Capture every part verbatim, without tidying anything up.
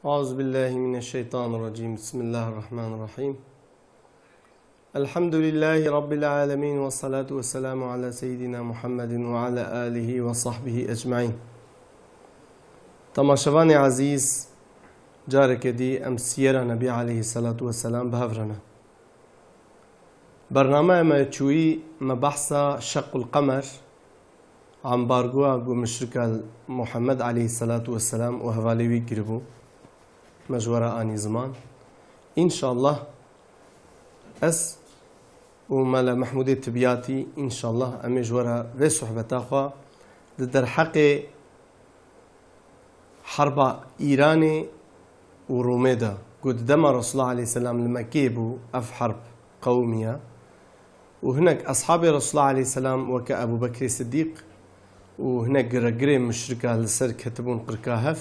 أعوذ بالله من الشيطان الرجيم. بسم الله الرحمن الرحيم. الحمد لله رب العالمين، والصلاة والسلام على سيدنا محمد وعلى آله وصحبه أجمعين. Temaşevanê ezîz, careke dî em siyera Nebî aleyhisselatu vesselam bi hev re ne. Bernameya me çûyî me behsa Şequl Qemer, ambargoya ku muşrika Muhammed aleyhisselatu vesselam û hevalê wî kiribû, me ji we re anî ziman. Înşallah ez û Mele Mehmûdê Tibyatî, înşallah em ê ji we re vê sohbeta xwe di derheqê herba Îranê û Rûmê de, ku di dema Resulullah aleyhisselam li Mekkeyê bû, ev herb qewimiye û hinek eshabê Resulullah aleyhisselam weke Ebu Bekrê Siddîq û hinek giregirê muşrika li ser ketibûn qirka hev.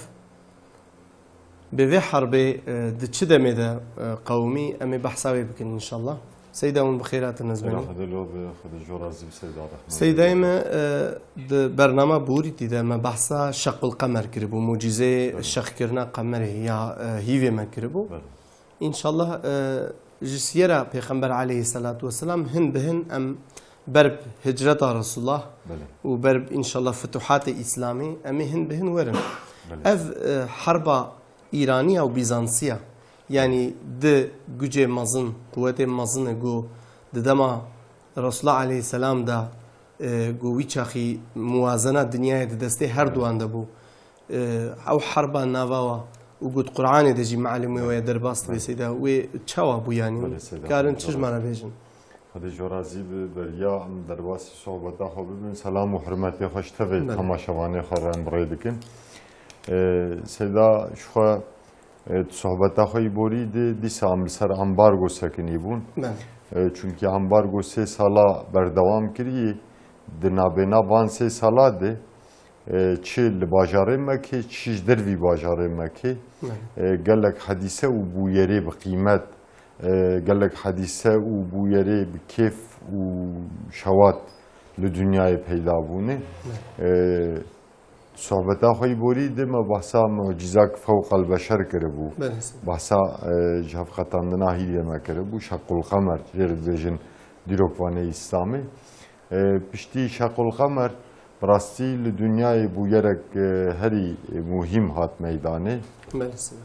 Bi vê herbê, e, di çi demê de, e, qewimî, em ê behsa wê bikin înşallah. Seyda, hûn bi xêr hatin, ez Seyda benî. Xwedê lo bi, Xwedê ji we razî bi Seyda Rehman. Seydayê me, e, di bernama Borîtî de me behsa Şequl Qemer kiribû, mucîzeyê Belê. şeqkirina qemerê ya, e, hîvê me kiribû. Belê. Înşallah, e, ji siyera Pêxember aleyhisselatu vesselam hin bi hin em ber bi hicreta Resulullah Belê. û ber bi înşallah futuhatê Îslamê em ê hin bi hin werin. Belê. Ev, e, herba Îraniya û Bîzansiya, yanî di gucê mezin, quwetê mezin e ku di dema Resulullah aleyhisselam de, e, ku wî çaxî muwazena dinyayê di destê her duwan de bû. E, ew herba nava wa û ku di Qur'anê de jî me'lim wê weye derbas dibe Belê. Seyda, wê çawa bû yanî? Belê, Seyda, Karin belê, çi ji me re bêjin? Xwedê ji we razî bi, beriya em derbasî sohbeta xwe bibin, selam û hurmetê xwe ji tevê Belê. temaşevanê xwe re em bi rê dikin. E, Seyda, ji xwe, e, di sohbeta xwe yî borî de dîsa em li ser ambargo sekinî bûn. Belê. E, çunkî ambargo sê sala berdewam kirî, di nabêna van sê sala de, e, çi li bajarê Mekê, çi ji dervî bajarê Mekê, Belê. e, gelek hedîse û bûyerê bi qîmet, e, gelek hedîse û bûyerê bi kêf û şewat li dinyayê peyda bûne. Belê. E, Sohbeta xwe yî borî de me behsa mucîzak fewqel beşer kiribû. Belê, sê. Behsa, e, ji hevqetandina hîvê me kiribû. Şequl Qemer, jê re dibêjin dîrokvanê Îslamê. E, piştî Şequl Qemer, bi rastî li dinyayê bûyerek, e, herî muhîm hat meydanê. Belê, sê.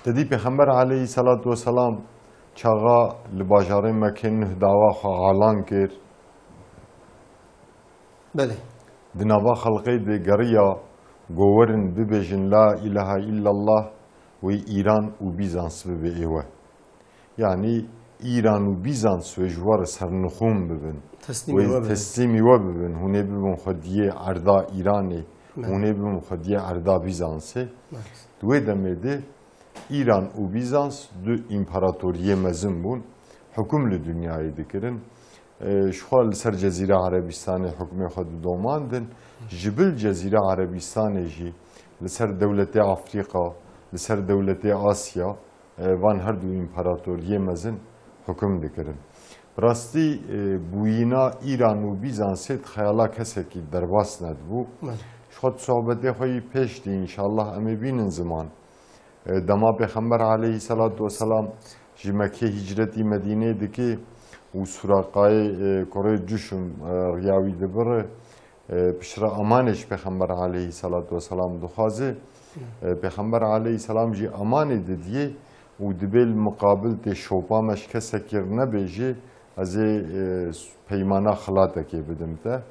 Te dî Pêxember aleyhisselatu vesselam çaxa li bajarê Mekê nuh dawa xwe alan kir. Belê. Di nava xelqê de geriya, go werin bibêjin la îlahe illallah, wê Îran û Bîzans bibe êwe. Yanî Îran û Bîzans wê ji we re sernixûn bibin. Teslîmî Wê we bibin. teslîmî we bibin. Hûn ê bibin xwediyê erda Îranê. Belê. Hûn ê bibin xwediyê erda Bîzansê. Belê. Di wê demê de Îran û Bîzans du împaratoriyê mezin bûn, hukm li dinyayê dikirin. E, ji xwe li ser Cezîra Erebîstanê hukmê xwe didomandin. Ji bil Cezîra Erebîstanê jî li ser dewletê Afrîka, li ser dewletê Asya, e, van her du împaratoriyê mezin hukm dikirin. Bi rastî, e, bûyîna Îran û Bîzansê di xeyala kesekî derbas nedibû. Belê. Ji xwe di sohbetê xwe yî pêş de înşallah em ê bînin ziman. E, dema Pêxember aleyhisselatu vesselam ji Mekkê hicretî Medînê dike û Suraqayê, e, kurê Cuşum, e, riya wî dibire, e, piştre emanê ji Pêxember aleyhisselatu vesselam dixwaze. E, Pêxember aleyhisselam jî emanê didiyê û dibê li muqabil tê şopa me ji kesekî re nebêjê, ez ê, e, peymana xilatekê bidim te.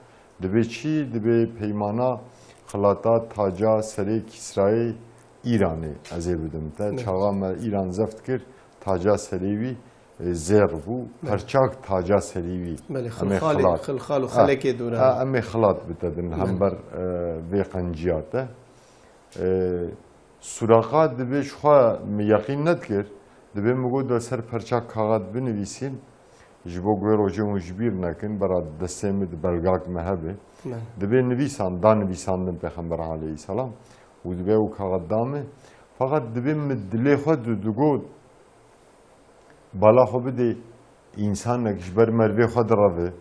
Dibê çi? Dibê peymana xilata taca serê Kîsrayê Îranê ez ê bidim te. Evet. Çaxa me Îran zeft kir, taca serê wî, e, zêr bû. Evet. Perçak taca serê wî. Belê, Em ê xilxalê, xilat. xilxal û Ha, xelekê dûran. ha, em ê xilat bi te din, Evet. hember, e, vê qenciya te. E, Suraqa dibê ji xwe min yeqîn nedikir, dibê min got, de ser perçak kaxet binivîsîn, ji bo ku wê rojê hûn ji bîr nekin, bera destê min di belgak me hebe. Belê. Dibê nivîsan, da nivîsandin Pêxember aleyhisselam û dibê ew kaxet da min. Feqet dibê min dilê xwe di-, digot, bala xwe bidê însanek ji ber mervê xwe direve,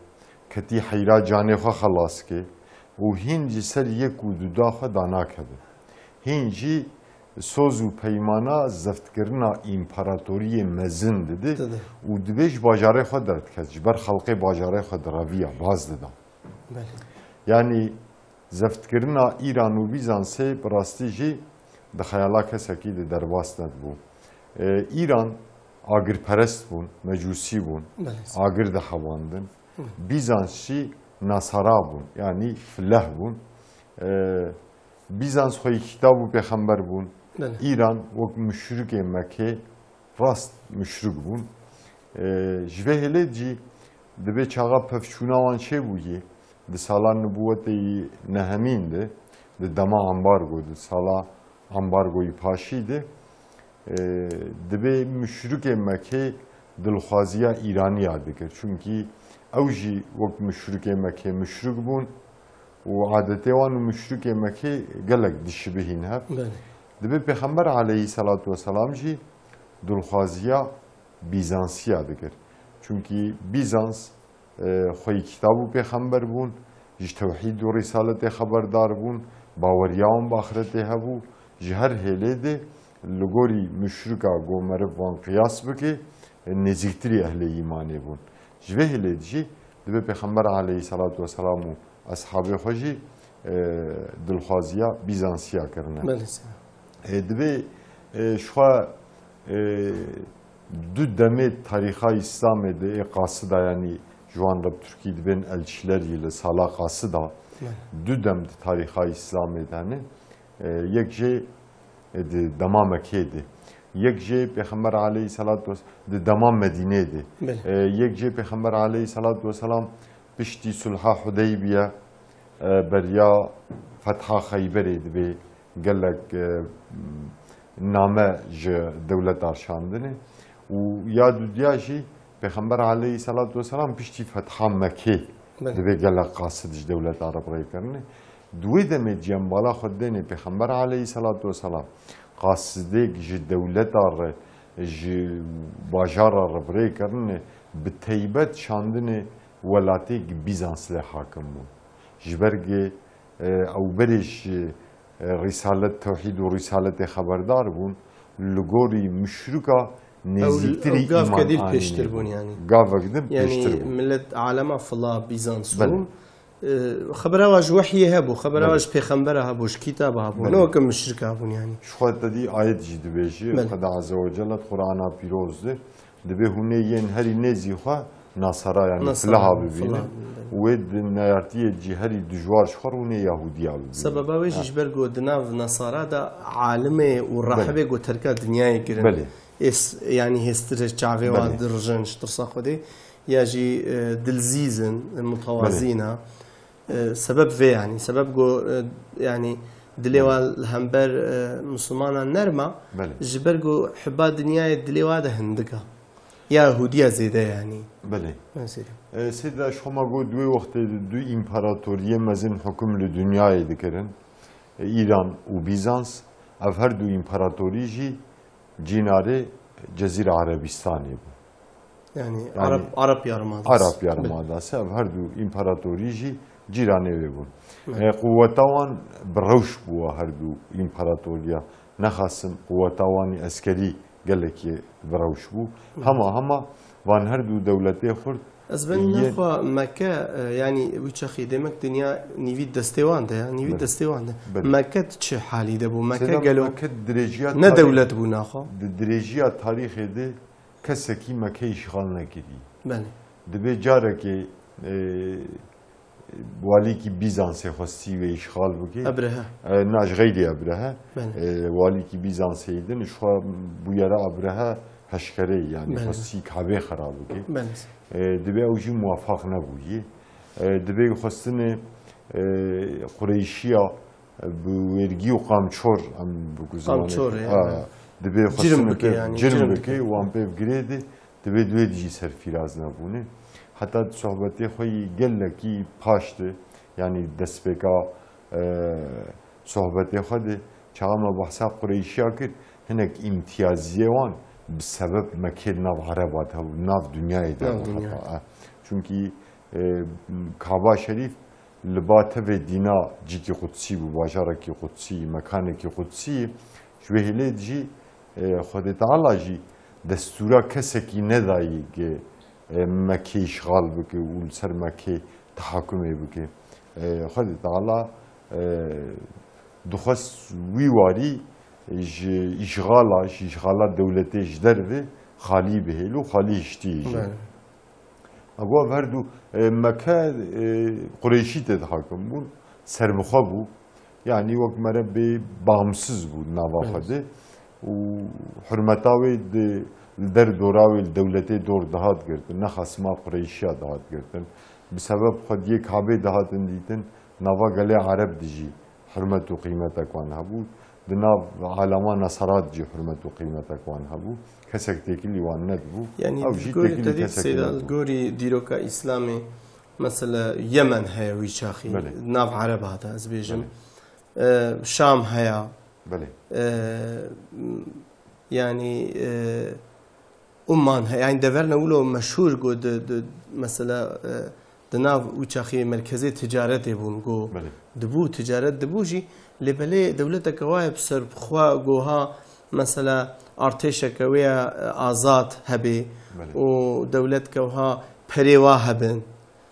ketî heyra canê xwe xelas ke û hîn ji ser yek û duda xwe danakeve. Hîn jî Soz û peymana zeftkirina împaratoriyê mezin dide Dide. û dibê ji bajarê xwe derdikeve, ji ber xelkê bajarê xwe direviya, baz dida. Belê. Yanî zeftkirina Îran û Bîzansê bi rastî jî di xeyala kesekî de derbas nedibû. E, Îran agirperest bûn, mecûsî bûn, Belê. agir dihewandin. Hı. Bîzans jî nasara bûn, yanî fileh bûn. E, Bîzans xweyî kitab û pêxember bûn. Belê. Îran wek muşrikê Mekê rast muşrik bûn. E, ji vê hêlê jî dibê çaxa pevçûna wan çêbûyî, di sala nibûwetê yî nehemîn de, di dema ambargo, di sala ambargoyî paşî de, e, dibê muşrikê Mekê dilxwaziya Îraniya dikir. Çunkî ew jî wek muşrikê Mekê muşrik bûn û adetê wan û muşrikê Mekê gelek dişibihîn hev. Belê. Dibê Pêxember aleyhî selatu weselam jî dilxwaziya Bîzansiya dikir. Çunkî Bîzans, e, xweyî kitab û pêxember bûn, ji tewhîd û rîsaletê xeberdar bûn, baweriya wan bi axretê hebû, ji her hêlê de li gorî muşrika ku meriv wan qiyas bike, nêzîktirî ehlê îmanê bûn. Ji vê hêlê de jî dibê Pêxember aleyhî selatu weselam û eshabê xwe jî, e, dilxwaziya Bîzansiya kirine. Belê, seyda. E, dibê, e, ji xwe, e, du demê tarîxa Îslamê de ê qasida, yanî ji wan re bi Tirkî dibên elçiler yî li sala qasida, Belê. du dem di tarîxa Îslamê de hene. E, yek jê, e, di dema Mekê de. Yek jê Pêxember aleyhî selatu wes-, di dema Medînê de. Belê. E, yek jê Pêxember aleyhî selatu weselam piştî sulha Hudeybiye, e, beriya fetha Xeyberê dibê gelek, e, name ji dewleta şandine û ya dudiya jî Pêxember aleyhî selatu weselam piştî fetha Mekê Belê. dibê gelek qasid ji dewleta re bi rê kirine. Di wê demê cembala xwe dênê Pêxember aleyhî selatu weselam qasidêk ji dewleta re, ji bajara re bi rê kirine, bi teybet şandine welatê ki Bîzans lê hakim bû. Ji ber ki, e, ew berê ji, e, rîsalet, tewhîd û rîsaletê xeberdar bûn, li gorî muşrika Ew, nêzîktirî ew gavke îman dîl anînê pêştir bûn. bûn, yanî. Gavek din Yanî pêştir bûn. millet alema fila Bîzans Belê. bû. E, xebera wa ji wehyê hebû, xebera wa Belê. ji pêxembera hebû, ji kitaba hebû. Belê. Ne weke muşrika hebûn, yanî. Ji xwe te dî ayet jî dibêjî, Belê. Xweda Azze ve Celle di Qur'ana Pîroz de, dibê hûn ê yên herî nêzî xwe Nasara, yanî Nasara, filaha bibînin. filaha bibînin. Wê di neyartiyê cî herî dijwar ji xwe rûnê Yahudiya bibînin. Sebeba wê jî Ha. ji ber ku di nav Nasara de alimê û Belê. rahibê ku terka dinyayê kirin. Belê. Ês-, yanî hêstir çavê wan Belê. dirijin ji tirsa Xwedê. Ya jî, e, dilzîz in, mutewazî Belê. ne. E, sebeb vê yanî. Sebeb ku, e, yanî dilê Belê. wa li hember, e, Mislimanan nerm a. Belê. Ji ber ku hiba dinyayê dilê wa de hindik a. Ya Yahûdiya zêde yanî. Belê. Mesela. E, Seyda, ji xwe ma got, di wê wextê de du împaratoriyê mezin hukm li dinyayê dikirin. E, Îran û Bîzans. Ev her du împaratorî jî cînarê Cezîra Erebistanê bû. Yanî Yanî Arap, Arap Yarımadası. Arap Yarımadası, ev her du împaratorî jî cîranê wê bûn. Belê. E, quweta wan bi rewş bû, her du împaratoriya. Nexasim quweta wan eskerî gelekî bi rewş bû. Hı. Hema hema van her du dewletê xurt Ez ben yên- nexwe Mekke, e, yanî wî çaxî demek dinya nîvî destê wan de ya, nîvî Belê. destê wan de. Belê. Mekke di çi halî de bû? Mekke Seyda, gelo Mekke dirêjiya ne tarîx- dewlet bû naxwe? Di dirêjiya tarîxê de kesekî Mekke îşxal nekirî. Belê. Dibê carekê, e, walîkî Bîzansê xwestî wê îşxal bike. Ebrehe. E, na ji xeyrî Ebrehe. Belê. E, walîkî Bîzansê din ji xwe bûyera Ebrehe heşkerê, yanî Belê. xwestî Kabê xera bike. Belê. E, dibê ew jî muwefaq nebûyî. E, dibê xwestinê, e, Qureyşiya, e, bi wêrgî û qamçor, em bi zimanê Qamçor, xwe, e, ha, evet. dibê Cirm xwestinê bike pê yani, cirm cirm bike, bike. wan pê bi girê de, dibê di wê de jî serfîraz nebûne. Heta di sohbetê xwe yî gelekî paş de, yanî destpêka, e, sohbetê xwe de, çaxa me behsa Qureyşiya kir, hinek îmtiyaziyê wan bi sebeb Mekê li nav Ereba de hebû, nav dinyayê de Nav hebû dinyayê. heta, e. Çunkî, e, Kaba Şerîf li ba tevê dîna cîkî qudsî bû, bajarekî qudsî, mekanekî qudsî, Ji wê hêlê jî, e, Xwedê Teala jî destûra kesekî nedayî ki, e, Mekê îşxal bike û li ser Mekê tehakumê bike. E, Xwedê Teala, e, dixwest wî warî ji îşxala, ji îşxala dewletê ji derve xalî bihêl û xalî hiştî jî. Belê. Ev her du, e, Mekke, e, Qureyşî tê dihakim bûn, serbixwe bû. Yanî wek mere bê bağımsız bû nava Evet. xwe de. Û hurmeta wê di, li der dora wê li dewletê dor dihat girtin, ne xasima Qureyşiya dihat girtin. Bi sebeb xwediyê Kabê dihatin dîtin, nava gelê Ereb dijî hurmet û qîmetek wan hebû. Di nav alema Nesara de jî hurmet û qîmetek wan hebû. Kesek têkilî wan nedibû. Yanî Ew jî gorî têkilî te dît kesek Seyda, nedibû. Gorî dîroka Îslamê, mesela Yemen heye wî çaxî, Belê. Nav Ereb hate, ez bêjim. Belê. E, Şam heye. Belê. E, yanî, e, Umman heye. Yanî deverna wilo meşhûr ku di, di, mesela, e, di nav wî çaxî merkezê ticaretê bûn ku Belê. Dibû ticaret dibû jî, lê belê dewleteke wa ye bi ser xwe goha mesela artêşeke wê ye, e, azad hebê Belê. Û dewletke wiha perê wa hebin.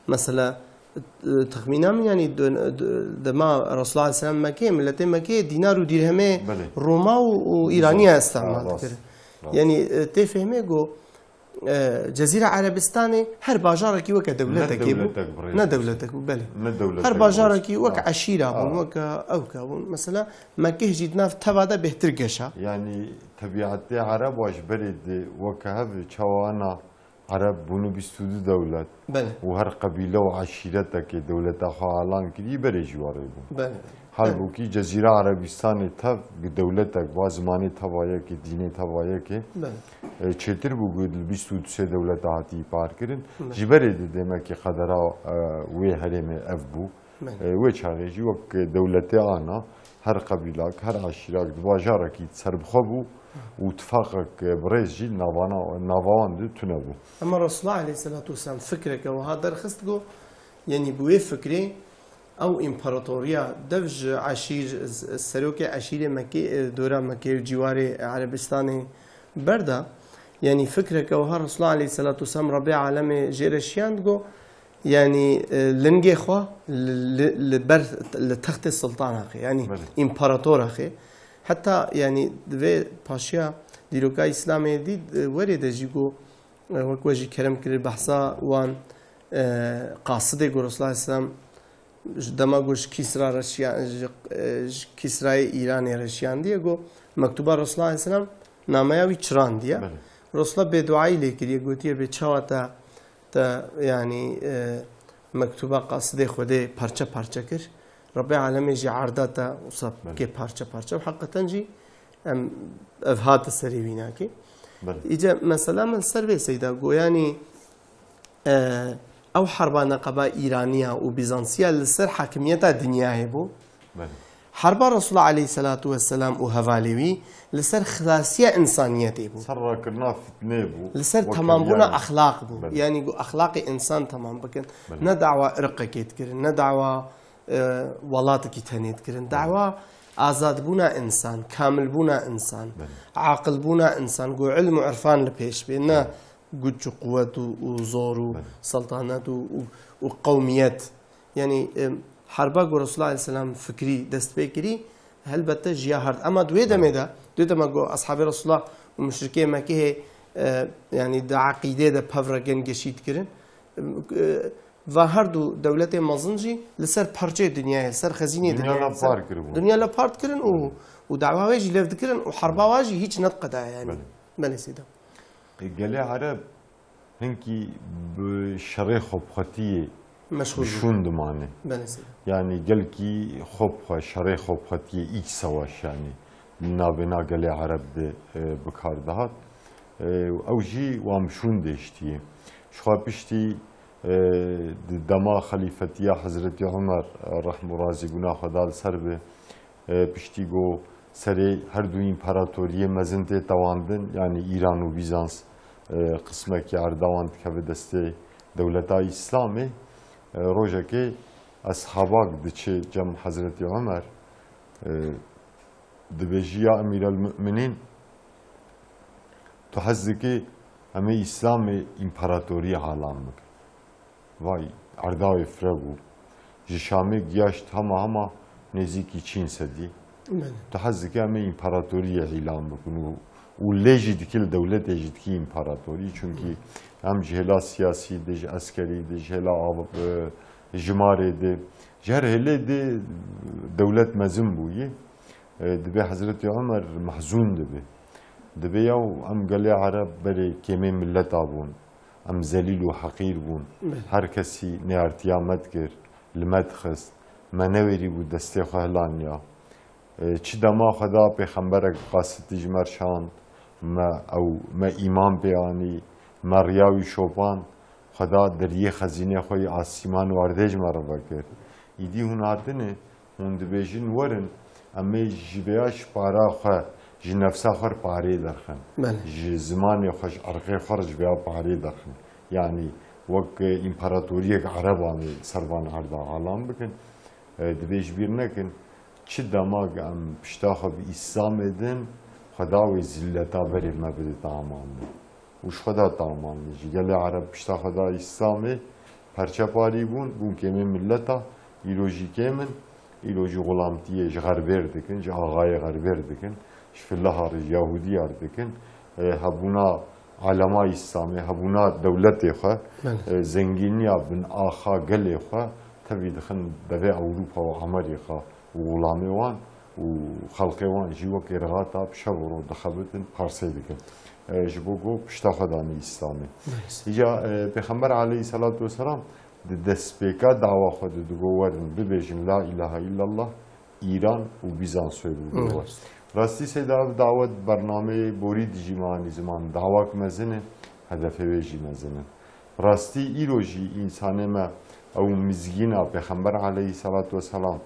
Mesela, e, texmîna min, yanî, dön-, d-, dema Resulullah aleyhisselam Mekkeyê, miletê Mekkeyê dînar û dîrhemê Belê. Roma û, û Bizans. Îraniya Ha, istemal rast, dikir. Rast. Yanî, e, tê fehmê ku, e, Cezîra Erebistanê her bajarekî weke Ne dewletekê bû. dewletek bi rê Ne dewletek bû, belê. Ne dewletek Her bi rê bajarekî weke Ha. eşîra bûn, Ha. weke ewka bûn. Mesela, Mekkeh jî di nav teva de bêhtir geşa. Yanî, tebiatê Ereba ji berê di weke hev çawa ana Ereb bûne bîst û du dewlet Belê. Û her qebîle û eşîretekê dewleta xwe alan kirî, berê jî warê bûn. Belê. Halbûkî Cezîra Erebistanê tev bi dewletek ba zimanê teva yekê, dînê teva yekê, Belê. e, çêtir bû ku li bîst û du sê dewleta hatî îpar kirin. Belê. Ji berê di demekî qedera, e, wê herêmê ev bû. Belê. E, wê çaxê jî wek dewletê ana, her qebîlak, her eşîrak di bajarekî serbixwe bû û tifaqek, e, bi rêz jî navana, nava wan de tune bû. Ema Resulullah aleyhisselatu vesselam fikreke wiha derxist ku, yanî bi wê fikrê ew împaratoriya dev ji eşîr, z-, serokê eşîrê Mekkê, e, dora Mekkê û cîwarê Erebistanê berda. Yanî fikreke wiha Resulullah aleyhisselatu vesselam Rebê alemê jê re şiyand ku, Yanî, e, lingê xwe li, li, li ber, li textê sultana xê, yanî Belê. împaratora xê. Heta, yanî, divê paşiya dîroka Îslamê dî, e, werê de jî ku, e, wek we jî kerem kirî behsa wan, e, qasidê ku Resulullah Aleyhisselam ji dema ku ji Kîsra re şiya-, ji, e, ji Kîsrayê Îranê re şiyandiye ku mektuba Resulullah Aleyhisselam nameya wî çirandiye. Belê. Resulullah bêduayî lê kiriye, gotiye bê çawa te Te, yanî, e, mektuba qasidê Xwedê parçe parçe kir. Rebê alemê jî erda te wisa Belê. Bike parçe parçe. Û heqeten jî em ev hate serê wî nakê. Belê. Îce mesela min ser vê seyda go, yanî, e, ew herba neqeba Îraniya û Bîzansiya li ser hakimiyeta dinyayê bû. Belê. Herba Resulullah aleyhisselatu vesselam û hevalê wî li ser xilasiya însaniyetê bû. Ser rakirina fitnê bû. Li ser Wek temambûna heriya exlaq bû. Belê. Yanî ku exlaqê însan temam bikin. Belê. Ne dawa irqekê dikirin, ne dawa, e, welatekî tenê dikirin. Belê. Dawa azadbûna însan, kamilbûna însan, Belê. aqilbûna însan, ku ilm û irfan li pêş bê, ne Belê. guc û quwet û, û zor û Belê. seltanet û, û, û qewmiyet. Yanî, em, herba ku Resulullah aleyhisselam fikrî dest pê kirî, helbette jiya hard. Ema di wê demê de, di wê dema ku ashabê Resulullah û muşrikê Mekkehê, e, yanî di eqîdê de pev re gengeşî dikirin, em, e, va her du dewletê mezin jî li ser parçeyê dinyayê, ser xezînê Dinya dinyayê, li ser par kiribûn. Dinya li par dikirin û, û dawa wê jî lev dikirin û herba wa jî hîç nediqedaya yanî. Belê. Belê seyda. E, gelê Ereb hinkî bi şerê xwepxwetiyê Meşxûl bû. Bişûn dimane. Belê seyda. Yanî gelkî xwepxwe, şerê xwepxwetiyê, îç sewaş yanî, li navbêna gelê Ereb de, e, bi kar dihat. E, ew jî wan bişûn dêştiye. Ji xwe piştî, e, di dema xelîfetiya Hezretî Omer, e, rehm û razîbûna Xweda li ser be, E, piştî ku serê her du împaratoriyê mezin tê tewandin, yanî Îran û Bîzans, e, qismekî erda wan dikeve destê dewleta Îslamê, e, rojekê eshabak diçe cem Hezretî Omer, e, Dibêjî ya Emîrelmumînîn, tu hez dikî em ê Îslamê împaratoriyê alan bikin. Vay, erdavê fire bû. Ji Şamê giyaşt hema hema nêzîkî çîn sedî. Belê. Tu hez dikî em ê împaratoriyê îlan bikin û, û lê jî dikî li dewletê jî dikî împaratorî. Çunkî em ji hêla siyasî de, ji eskerî de, ji hêla av-, e, jimarê de, ji her hêlê de dewlet mezin bûyî. E, dibê Hezretî Omer mehzûn dibe. Dibê yaw em gelê Ereb berê kêmê milleta bûn. Em zelîl û heqîr bûn. Belê. Her kesî neyartiya me dikir, li me dixist. Me newêrî bû destê xwe hilaniya. E, çi dema Xweda pêxemberek qasitî ji me re şand, me ew, me îman pê anî, me riya wî şopand, Xweda deriyê xezînê xwe yê asîman û erdê ji me re vekir. Îdî hûn hatine, hûn dibêjin, werin, em ê ji vêya ji para xwe, ji nefsa xwe re parê derxin. Belê. Ji zimanê xwe, ji erqê xwe re ji vêya parê derxin. Yanî wek, e, împaratoriyek Ereban ê ser van erda alan bikin. E, dibê ji bîr nekin, çi dema em pişta xwe bi Îslamê din, Xweda wê zîlleta berê me bidête aman me. Û ji xwe da taman ji gelê Ereb pişta xwe da Îslamê, perçe parî bûn, bûn kêmê milleta, îro jî kêm in, îro jî xulamtiyê ji xerbêr dikin, ji axayê xerbêr dikin, ji filaha re, ji Yahûdiya re dikin. E, hebûna alema Îslamê, hebûna dewletê xwe, Belê. e, zengîniya bin axa gelê xwe tevî dixin devê Ewropa û Amerîka û xulamê wan û xelqê wan jî wekî rixata bi şev û roj dixebitin, parsê dikin. E, ji bo ku pişta xwe danî Îslamê. Belê. Îca, e, Pêxember aleyhisselatu vesselam di destpêka dawa xwe de digo werin bibêjin la ilahe illallah, Îran û Bîzans wê bibê we. Belê. Rastî seyda ev dawet bernameyê borî dijî me anî ziman, dawak mezin e, hedefê wê jî mezin e. Rastî îro jî însanê me ew mizgîna Pêxember aleyhisselatu vesselam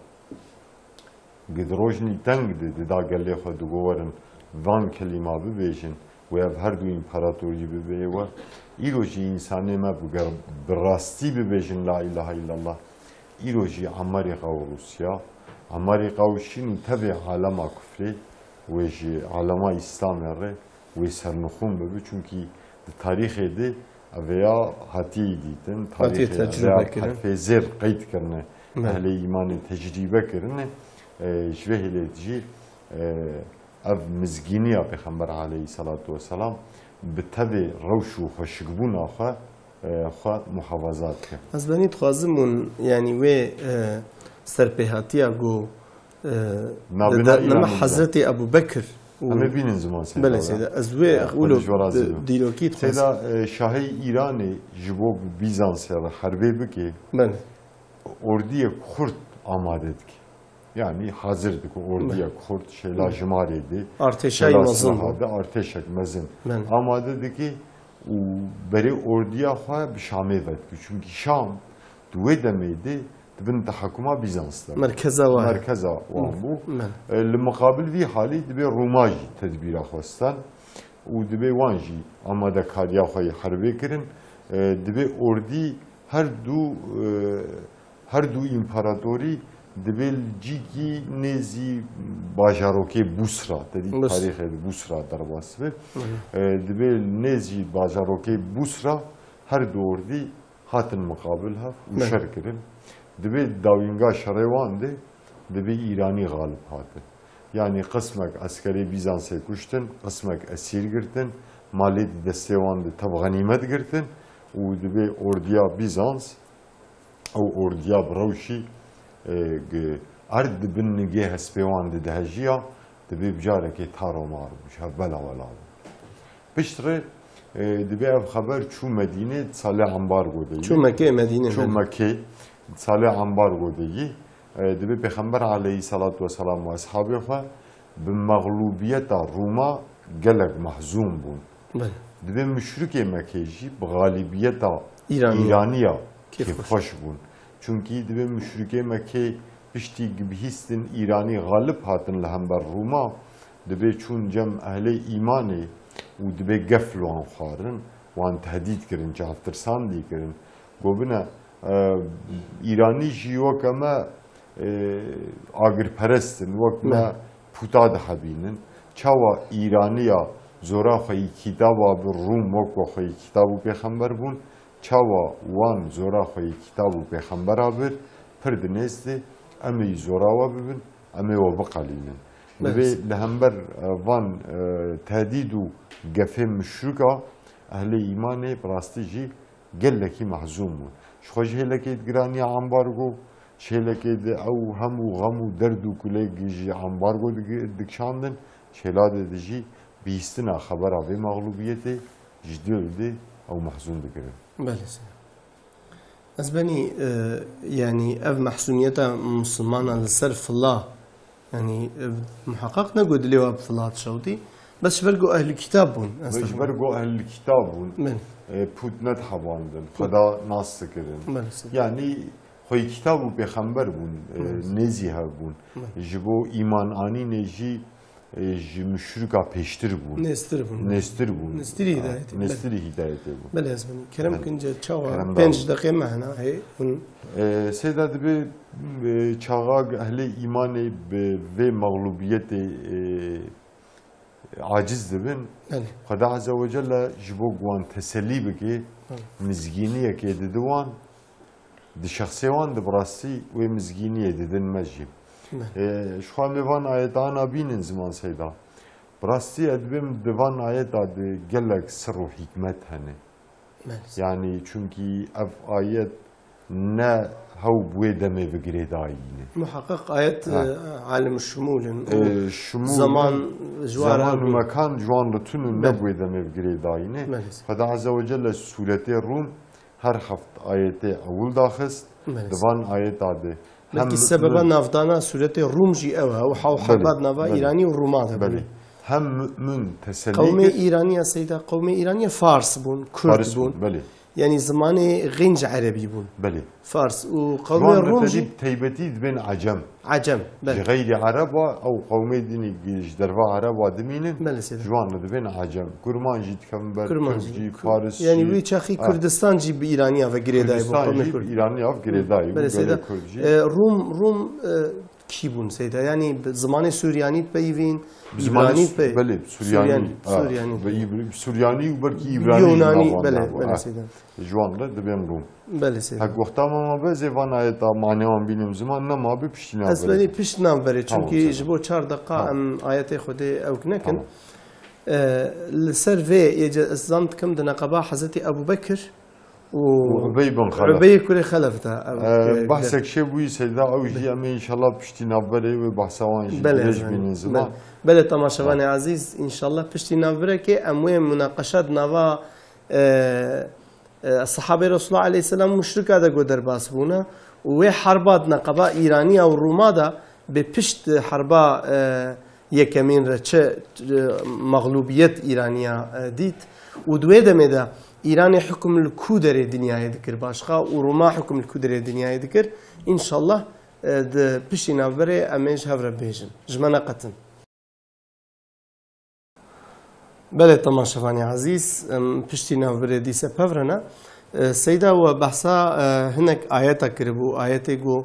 Gi di rojnî teng de dida gelê xwe digo werin van kelîma bibêjin, wê ev her du împaratorî bibê we. Îro jî însanê me bi ger-, bi rastî bibêjin la îlahe îllallah. Îro jî Amerîka û Rûsya, Amerîka û Şîn û tevê alema kufrê, wê ji alema Îslamê re wê sernixûn bibe, çunkî di tarîxê de ev ya hatiye dîtin, Hatiye tarîxê ev tecrûbe ya kirin. Pefêzêr qeyd kirine, Me. Ehlê îmanê tecrîbe kirine, e, ji vê hêlê jî, e, ev mizgîniya Pêxember aleyhisselatu vesselam bi tevê rewş û xweşikbûna xwe, e, xwe muhafaza dike. Ez benî dixwazim hûn, yanî wê, e, serpêhatiya ku E, Navbîna de, de, Îranê name de. Hezretî Ebu Bekir û Em ê bînin ziman Seyda Belê ya. Seyda. Ez wê Ya, wilo Xwedê ji we razî di-, be. dîrokî dixwazim. Seyda, e, şahê Îranê ji bo bi Bîzansê re herbê bike, Belê. ordiyek xurt amade dike. Yanî hazir dike ordiyek Belê. xurt, şêla Belê. jimarê de, Artêşayî şêla mezin silaha bû. de, artêşek mezin Belê. amade dike û berê ordiya xwe bi Şamê vedike. Çunkî Şam di wê demê de di bin tehekuma Bîzans de. Merkeza wa. Merkeza wan bû. Me. E, li miqabil vî halî dibê Rûma jî tedbîra xwestan û dibê wan jî amadekariya xwe yê herbê kirin. E, dibê ordî her du, e, her du împaratorî dibê li cîkî nêzî bajarokê Busra, te dî Bus- tarîxê de Busra derbas be. Hı hı. E, dibê nêzî bajarokê Busra her du ordî hatin miqabil hev û Me. şer kirin. Dibê dawînga şerê wan de dibê Îranî xalib hatin. Yanî qismek eskerê Bîzansê kuştin, qismek esîr girtin, malê di destê wan de tev xenîmet girtin û dibê ordiya Bîzans, ew ordiya bi rewşî, e, gi-, erd di bin nigê hespê wan de dihejiya, dibê bi carekê tar û mar bû, ji hev bela wela bû. Piştre, e, dibê ev xeber çû Medînê, di salê ambargo de yî. Çû Mekkê, Medînê, Çû belê. Mekkê, di salê ambargo de yî. E, dibê Pêxember aleyhisselatu vesselam û eshabê xwe bi mexlûbiyeta Rûma gelek mehzûn bûn. Belê. Dibê muşrikê Mekkê jî bi xalîbiyeta Îranî. Îraniya Kêfxweş. kêfxweş bûn. Çunkî dibê muşrikê Mekkê piştî ku bihîstin Îranî xalib hatin li hember Rûma, dibê çûn cem ehlê îmanê û dibê gef li wan xwarin, wan tehdît kirin, çavtirsandî kirin. Gobine, e, Îranî jî weke me, e, agirperest in, wek me Me. puta dihebînin. Çawa Îraniya zora xwe yî kîtaba bi Rûm wekwe xwe yî kîtab û pêxember bûn, çawa wan zora xwe yî kîtab û pêxembera bir, pir dinêz de, em ê yî zora we bibin, em ê we biqelînin. Divê Belê. li hember, e, van, e, tehdîd û gefê muşrika ehlê îmanê bi rastî jî gelekî mehzûn bûn. Ji xwe ji hêlekê di giraniya ambargo, ji hêlekê di ew hem û xem û derd û kulê ji ambargo digi-, dikişandin, ji hêla de di jî bihîstina xebera vê mexlûbiyetê ji dil de ew mehzûn dikirin. Belê seyda. Ez benî, e, yanî ev mehsûniyeta Musulmana li ser fila, yanî, e, muheqeq ne ku dilê we bi fila dişewtî, bes ji ber ku ehlî kitab bûn. Ji ber ku ehlî kitab bûn, Belê. e, pût nedihebandin, Pût. Xweda nas dikirin. Belê, seyda. Yanî xweyî kitab û pêxember bûn, e, Belê. nêzî hev bûn. Belê. Ji bo îman anînê jî e, ji muşrika pêştir bûn. Nêztir bûn. Nêztir bûn. Nêztirî Ha, hîdayetê, belê. nêztirî hîdayetê bûn. Belê, ez binî. Kerem Belê. kince çawa Kerem pênc dawî. deqê me hene, hê, hûn E, seyda dibe, e, çaxa ehlê îmanê bi vê mexlûbiyetê, e, aciz dibin. Belê. Xweda Azze ve Celle ji bo ku wan tesellî bike, Belê. mizgîniyekê didi wan, Di şexsê wan de bi rastî wê mizgîniyê didin me jî. Me. Ê, ji xwe em ê van ayetana bînin ziman seyda. Bi rastî ez dibêm di van ayeta de gelek sir û hîkmet hene. Me. Yanî çunkî ev ayet ne hew bi wê demê bi girêdayî ne. Muheqeq ayet, Ha. e, alim şumûl in û Ê, şumûl zaman in, ji wan zaman re û bû. mekan ji wan li tun in, ne Belê. bi wê demê bi girêdayî ne. Belê. Xweda Azze ve Celle sûretê Rûm her heft ayetê ewil daxist. Belê. Di van ayeta de hem Belkî sebeba min navdana sûretê Rûm jî ew e. Ew hew Belê, herba di nava belê. Îranî û Rûma de bû. Belê. Hem mu'min tesellî Qewmê kir. Îraniya seyda, qewmê Îraniya Fars bûn, Kurd Faris bûn. bûn, belê. Yanî zimanê xênc erebî bûn. Belê. Fars û Ji qewmê wan re Rûm tedî jî bi teybetî dibên Ecem. Ecem, belê. Ji xeyrî Ereba, ew qewmê dinî ji derva Ereba dimînin, Belê, seyda. ji wan re dibên Ecem. Kurman jî dikevin ber, Kurman Tirk jî, jî, Kur-, Faris yanî jî. wî çaxî Ha. Kurdistan jî bi Îraniya ve girêdayî bû, Kurdistan qewmê jî Kurd. bi Îraniya ve girêdayî bû, Belê, gelê seyda. Kurd jî. E, Rûm, Rûm, e, kî bûn seyda? Yanî bi zimanê Suryanî dipeyivîn, Bi zimanê Îbranî Su-, dipey-, belê, Suryanî. Suryanî, Ha, Suryanî. bi Îbr-, Suryanî û belkî Îbranî Yunanî, nava belê, nava. belê Ha. seyda. Ji wan re dibên Rûm. Belê seyda. Hek wexta me mabe zê van ayeta maneyan bînim ziman, nema bi piştî navberê. Ez benî pişt navberê, Tamam, çunkî seyda. ji bo çar deqa Tamam. em ayetê Xwedê ewk nekin. Tamam. E, li ser vê yê ce-, ez zan dikim di neqeba Hezretî Ebu Bekir û Û Ubey bin Xelef. Ubey kurê Xelef de. Ev, E, e, bahsek çêbûyî seyda, ew jî Be- em ê înşallah piştî navberê wê bahsa wan jî Belê, dirêj belê. bînin ziman. Belê. Belê, temaşevanê Ha. ezîz, înşallah piştî navberekê em wê munaqeşa di nava, e, e, Sahabê Resulullah aleyhisselam muşrika de ku derbas bûne û wê herba di neqeba Îraniya û Rûma de bi pişt herba, e, yekemîn re çi, e, mexlûbiyet Îraniya, e, dît û di wê demê de Îranê hukm li ku derê dinyayê dikir başqa û Rûma hukm li ku derê dinyayê dikir, înşallah, e, di piştî navberê em ê ji hev re bêjin. Ji me neqetin. Belê, temaşevanê ezîz, em piştî navberê dîse pev re ne. E, Seyda, we behsa, e, hinek ayeta kiribû, ayetê ku,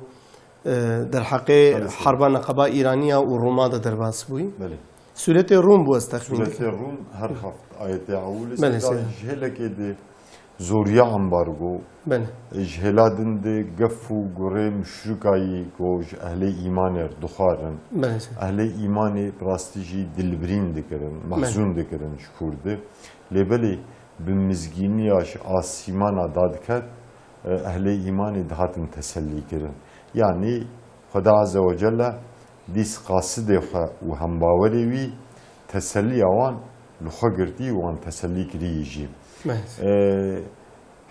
e, derheqê Belê, seyda. herba neqeba Îraniya û Rûma de derbas bûyî. Belê. Sûretê Rûm bû, ez texmîn Sûretê dikim. Rûm her heft ayetê ewil Belê, seyda, seyda. ji hêlekê de zoriya ambargo, Belê. ji hêla din de gef û gurê muşrikayî ku ji ehlê îmanê re dixwarin. Belê, seyda. Ehlê îmanê bi rastî jî dilbirîn dikirin, Belê. mehzûn dikirin ji Kurdî. Lê belê bi mizgîniya ji asîmana dadiket, ehlê îmanê dihatin tesellî kirin. Yanî Xweda Azze ve Celle dîs qasidê xwe û hembawerê wî teselliya wan li xwe girtî û wan tesellî kirî jî. Evet. E,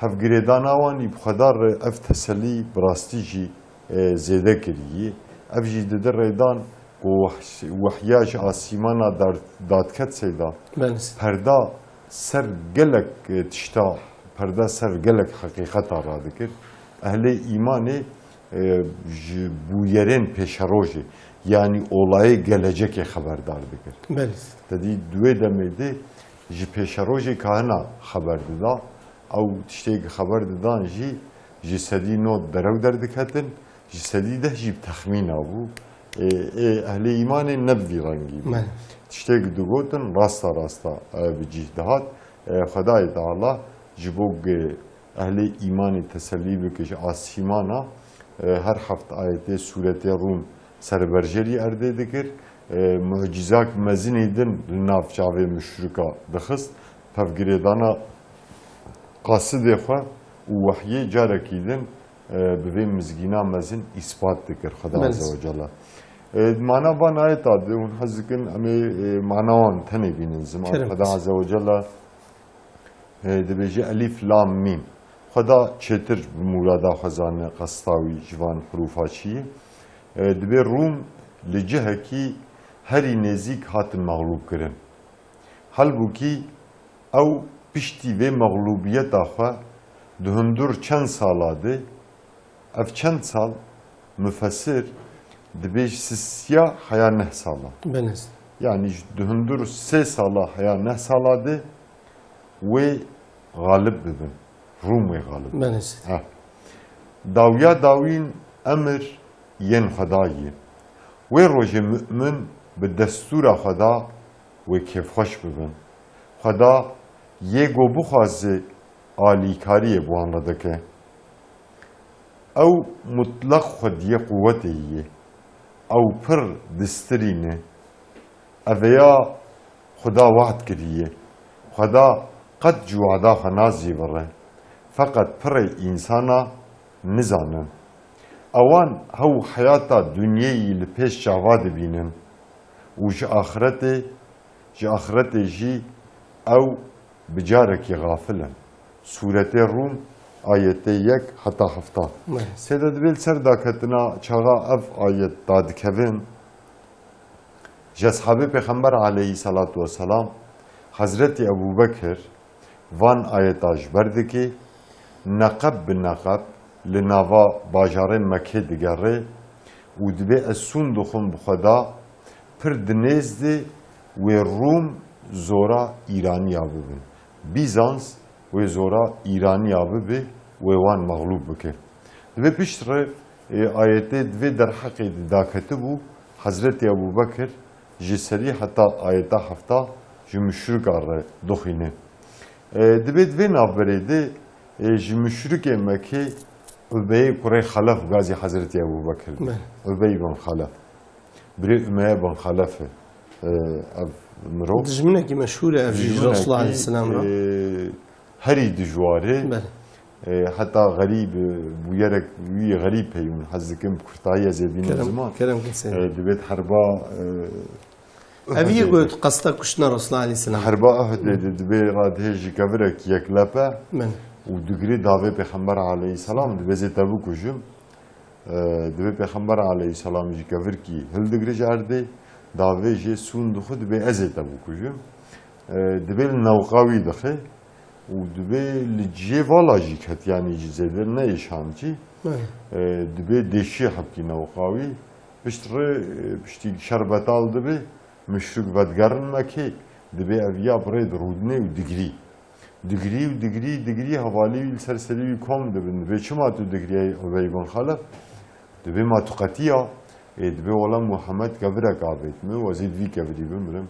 hevgirêdana wan î bi Xweda re ev tesellî bi rastî jî, e, zêde kirî. Ev jî dide rêdan ku weh-, wehya ji asîmana dar-, dadiket seyda. Evet. Perda ser gelek, e, tişta, perda ser gelek heqîqeta radikir. Ehlê îmanê, e, ji bûyerên pêşerojê, yanî olayê gelecekê xeberdar dikir. Belê. Te dî di wê demê de ji pêşerojê kahina xeber dida. Ew tiştê ku xeber didan jî ji sedî nod derew derdiketin, ji sedî deh jî bi texmîna bû. Ê, ê ehlê îmanê ne bi vî rengî bû. Belê. Tiştê ku digotin rasta rasta, e, bi cih dihat. E, Xwedayê Teala ji bo ku ehlê îmanê tesellî bike ji asîmana, e, her heft ayetê sûretê Rûm serberjerî erdê dikir. E, mucîzak mezinê din li nav çavê muşrika dixist. Pevgirêdana qasidê xwe û wehyê carekî din, e, bi vê mizgîna mezin îspat dikir Xweda Belê. Azze ve Celle. E, mana van ayeta de hûn hez dikin em ê, e, mana wan tenê bînin ziman. Kerem Xweda kes. Azze ve Celle, e, dibêje Elîf Lam Mîm. Xweda çêtir bi murada xwe zane qesta wî ji van hirûfa çi ye. E, dibê Rûm li cihekî herî nêzîk hatin mexlûb kirin. Halbûkî ew piştî vê mexlûbiyeta xwe di hundur çend sala de, ev çend sal, mufesir dibêj sisiya heya neh sala. Belê. Yanî ji di hundur sê sala heya neh sala de wê xalib bibin. Rûm wê xalib bibin. Belê. Ha. Dawiya dawîn emir yên Xwedayî. Wê rojê mu'min bi destûra Xweda wê kêfxweş bibin. Xweda yê ku bixwaze alîkariyê bi wan re dike. Ew mutleq xwediyê quwetê yî ye. Ew pir distirîn e. Eveya Xweda wad kiriye. Xweda qet ji wada xwe nazîvire. Feqet pirê însana nizanin. Ewan hew heyata dinyeyî li pêş çava dibînin û ji axretê, ji axretê jî ew bi carekî xafil in. Sûretê Rûm, ayetê yek heta hefta. Belê. Sêde dibê li ser daketina çaxa ev ayet dadikevin, ji eshabê Pêxember aleyhisselatu vesselam, Hezretî Ebû Bekir van ayeta ji ber dike, neqeb bi neqeb li nava bajarê Mekê digere û dibê ez sûn dixwim bi Xweda, pir di nêz de wê Rûm zora Îraniya bibin. Bîzans wê zora Îraniya bibe, wê wan mexlûb bike. Dibê piştre, e, ayetê di vê derheqê de daketibû, Hezretî Ebû Bekir ji serî heta ayeta hefta ji muşrika re dixwîne. E, dibê di vê navberê de, e, ji muşrikê Mekê Ubeyê kurê Xelef gazî Hezretî Ebû Bekir de. Belê. Ubey bin Xelef. Birê Umeye bin Xelef e, e, ev mirov. Dijminekî meşhûr e ev jî ji Dijminekî, Resulullah aleyhisselam re. E, herî dijwar e. Belê. E, heta xerîb, e, bûyerek wî xerîb heye, hûn hez dikin bi kurtayî ez ê bînim Kerem, ziman. Kerem kin seyîd. E, dibêt herba, e, Ev yê Uhudê got de. Qesta kuştina Resulullah aleyhisselam. Herba Uhudê de dibê radihê ji kevirek yeklepe Belê. Û digirî davê Pêxember aleyhisselam dibê zê te bikujim. E, dibê Pêxember aleyhisselam ji kevirkî hildigire ji erdê, davê jê sûn dixwe, dibê ez ê te bikujim. E, dibê li newqa wî dixe û dibê li cihê vala jî ket, yanî ji zêde ne êşan jî. Belê. E, dibê dêşî hebkî newqa wî. Piştre, e, piştî şer betal dibe, muşrik vedigerin Mekê, dibê ev ya bi rê dirûdine û digirî. Digirî û digirî, digirî, hevalî wî li ser serî wî kom dibin. Dibê çima tu digirî ey Ubey bin Xelef? Dibê ma tu qetiya? Ê, dibê wela Muhammed kevirek avêt min, ez ê di vî kevirî bimirim.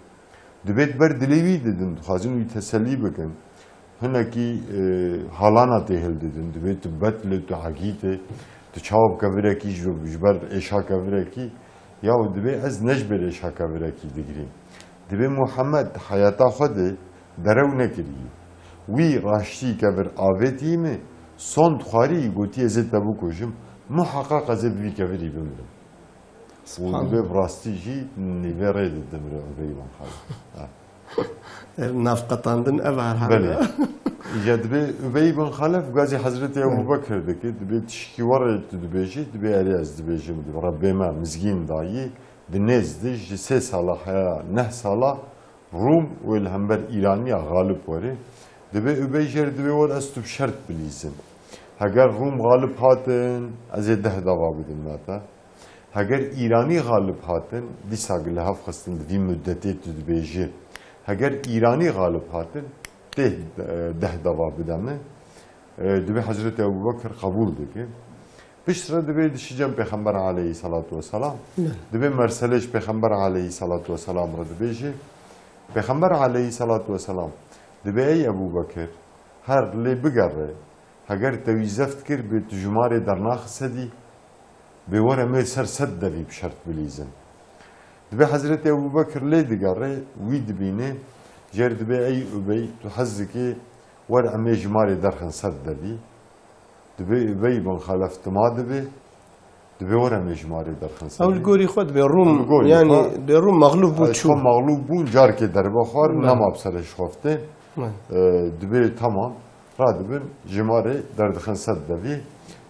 Dibê di ber dilê wî didin, dixwazin wî tesellî bikin. Hinekî, e, halana tê hildidin. Dibê tu betil ê, tu hegît ê, tu çawa bi kevirekî ji, ji ber êşa kevirekî, yaw dibê ez ne ji ber êşa kevirekî digirîm. Dibê Muhammed di heyata xwe de derew nekiriye. Wî raştî kevir avêtî min, sond xwarî, gotiye ez ê te bikujim, muheqeq ez ê bi vî kevirî bimirim. Û Subhanallah. Dibê bi rastî jî nîvê rê de dimire Ubey bin Xelef. Ha. Ev navqetandin ev her halde. Belê. Îca dibê Ubey bin Xelef gazî Hezretî Ebu Hı. Bekir dike, dibê tişkî werê tu dibêjî, dibê erê ez dibêjim, dibê Rebbê me mizgîn dayî, di nêz de ji sê sala heya neh sala Rûm wê li hember Îraniya xalib were. Dibê Ubey jê re dibê wer ez tu bi şert bilîzim. Heger Rûm xalib hatin, ez ê deh dava bidim me te. Heger Îranî xalib hatin, dîsa li hev xistin di vî mudetê tu dibêjî. Heger Îranî xalib hatin, tê, e, deh dava bide min. E, dibê Hezretî Ebû Bekir qebûl dike. Piştre dibê dişî cem Pêxember aleyhî salatu weselam. Belê. Dibê merselê ji Pêxember aleyhî salatu weselam re dibêjê. Pêxember aleyhî salatu weselam dibê, ey Ebû Bekir, her lê bigere, heger te wî zeft kir, bê tu ji marê dernaxise dî, bê were mê ser sed devî bi şert bilîzin. Dibê Hezretî Ebû Bekir lê digere, wî dibîne, jêr dibê, ey Ubey, tu hez dikê, wer em ê ji marê derxin sed devî. Dibê Ubey bin Xelef dima dibe, dibê were em ê ji marê derxin sed devî. Ew li gorî xwe dibê Rûm, Li gorî yanî xwe. dibê Rûm mexlûf bû Ay, çû. Xwe mexlûb bûn, carkê derbe xwar, Belê. nema bi serê ji xwe fitin. Belê. E, dibê tamam, radibin, ji marê derdixin sed devî.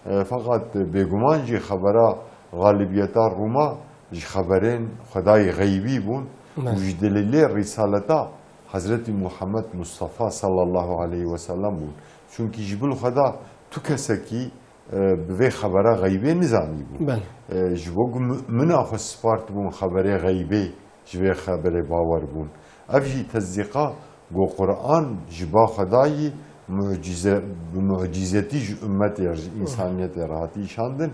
E, feqat bêguman jî xebera xalibiyeta Rûma ji xeberên Xwedayê xeybî bûn Belê. û ji delîlê rîsaleta Hezretî Muhammed Mustafa sallallahu aleyhi ve sellem bûn. Çunkî ji bil Xweda tu kesekî, e, bi vê xebera xeybê nizanî bûn. Belê. E, ji bo ku mu-, mina xwe spart bûn xeberê xeybê, ji vê xeberê bawer bûn. Ev jî tesdîqa ku Quran ji ba Xwedayî mucîze, bi mucîzetî ji ummetê, ji Hı. însaniyetê re hatî îşandin.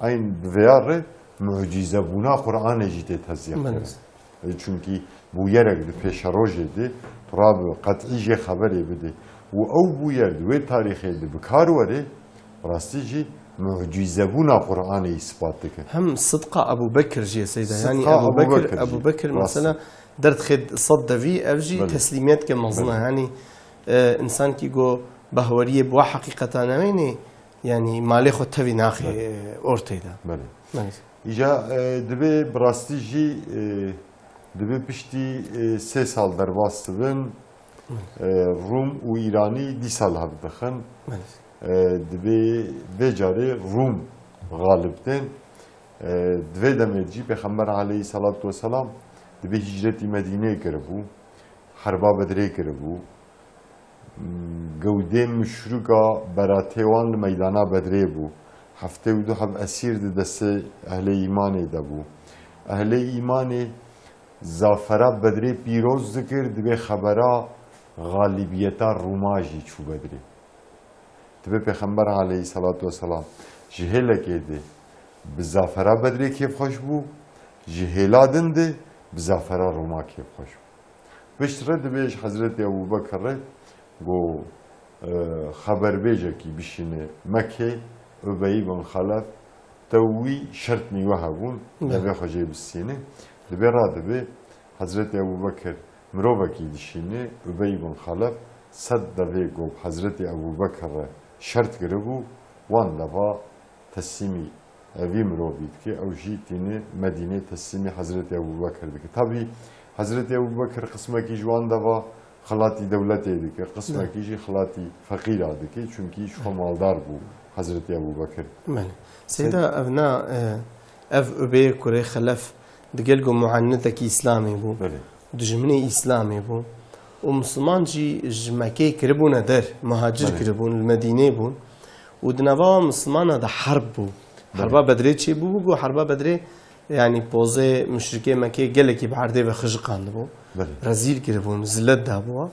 Eyn bi vêya re mucîzebûna Quranê jî tê tesdîq Belê. kirin. E, çunkî bûyerek di pêşerojê de tu rabi qet'î jê xeberê bidê. Û ew bûyer di wê tarîxê de bi kar were, rastî jî mucîzebûna Quranê îspat dike. Hem sidqa Ebû Bekir jî, Seyda. Sidqa Yanî Ebû Ebû Bekir, Bekir jî. Ebû Bekir Rastî. mesela derdixê sed devî, ev jî Belê. teslîmiyetke mezin e. Belê. Yanî, e, însankî go behweriyê bi wa heqîqeta newênê, yanî malê xwe tevî naxê, Belê. e, orteyda. Belê. Belê. Îja, e, dibê bi rastî jî, e, dibê piştî, e, sê sal derbas dibin, Belê. e, Rûm û Îranî dîsa li hev dixin. Belê. E, dibê vê carê Rûm xalib tên. E, di vê demê de jî Pêxember aleyhî salatu weselam dibê hîcretî Medîneyê kiribû, herba Bedrê kiribû. Gewdê muşrika beratê wan li meydana Bedrê bû. Heftê û du heb esîr di destê ehlê îmanê de bû. Ehlê îmanê zafera Bedrê pîroz dikir, dibê xebera xalibiyeta Rûma jî çû Bedrê. Dibê Pêxember aleyhî salatu weselam ji hêlekê de bi zafera Bedrê kêfxweş bû, ji hêla din de bi zafera Rûma kêfxweş bû. Piştre dibê ji Hezretî Ebû Bekir re got, e, xeberbêjekî bişîne Mekkê, Ubey bin Xelef, tew wî şertnî we hebûn, Belê. devê xwe jê bistîne. Dibê radibe, Hezretî Ebû Bekir mirovekî dişîne, Ubey bin Xelef sed devê ku bi Hezretî Ebû Bekir re şert kiribû, wan deva teslîmî evî mirovî dike, ew jî tîne Medînê teslîmî Hezretî Ebû Bekir dike. Tabî Hezretî Ebû Bekir qismekî ji wan deva xilatî dewletê dike, qismekî jî xilatî feqîra dike, çunkî ji xwe maldar bû Hezretî Ebû Bekir. Belê. Seyda, ev na, e, ev Ubeyê kurê Xelef digel ku muannitekî Îslamê bû. Belê. Dijminê Îslamê bû. Û Misliman jî ji Mekkeyê kiribûne der, muhacir Belê. kiribûn, li Medîneyê bûn. Û di nava wan Mislimana de herb bû. Belê. Herba Bedrê çêbûbû, ku herba Bedrê, yanî pozê muşrikê Mekkeyê gelekî bi erdê ve xijiqandibû. Belê. Rezîl kiribûn, zilet dabû wan.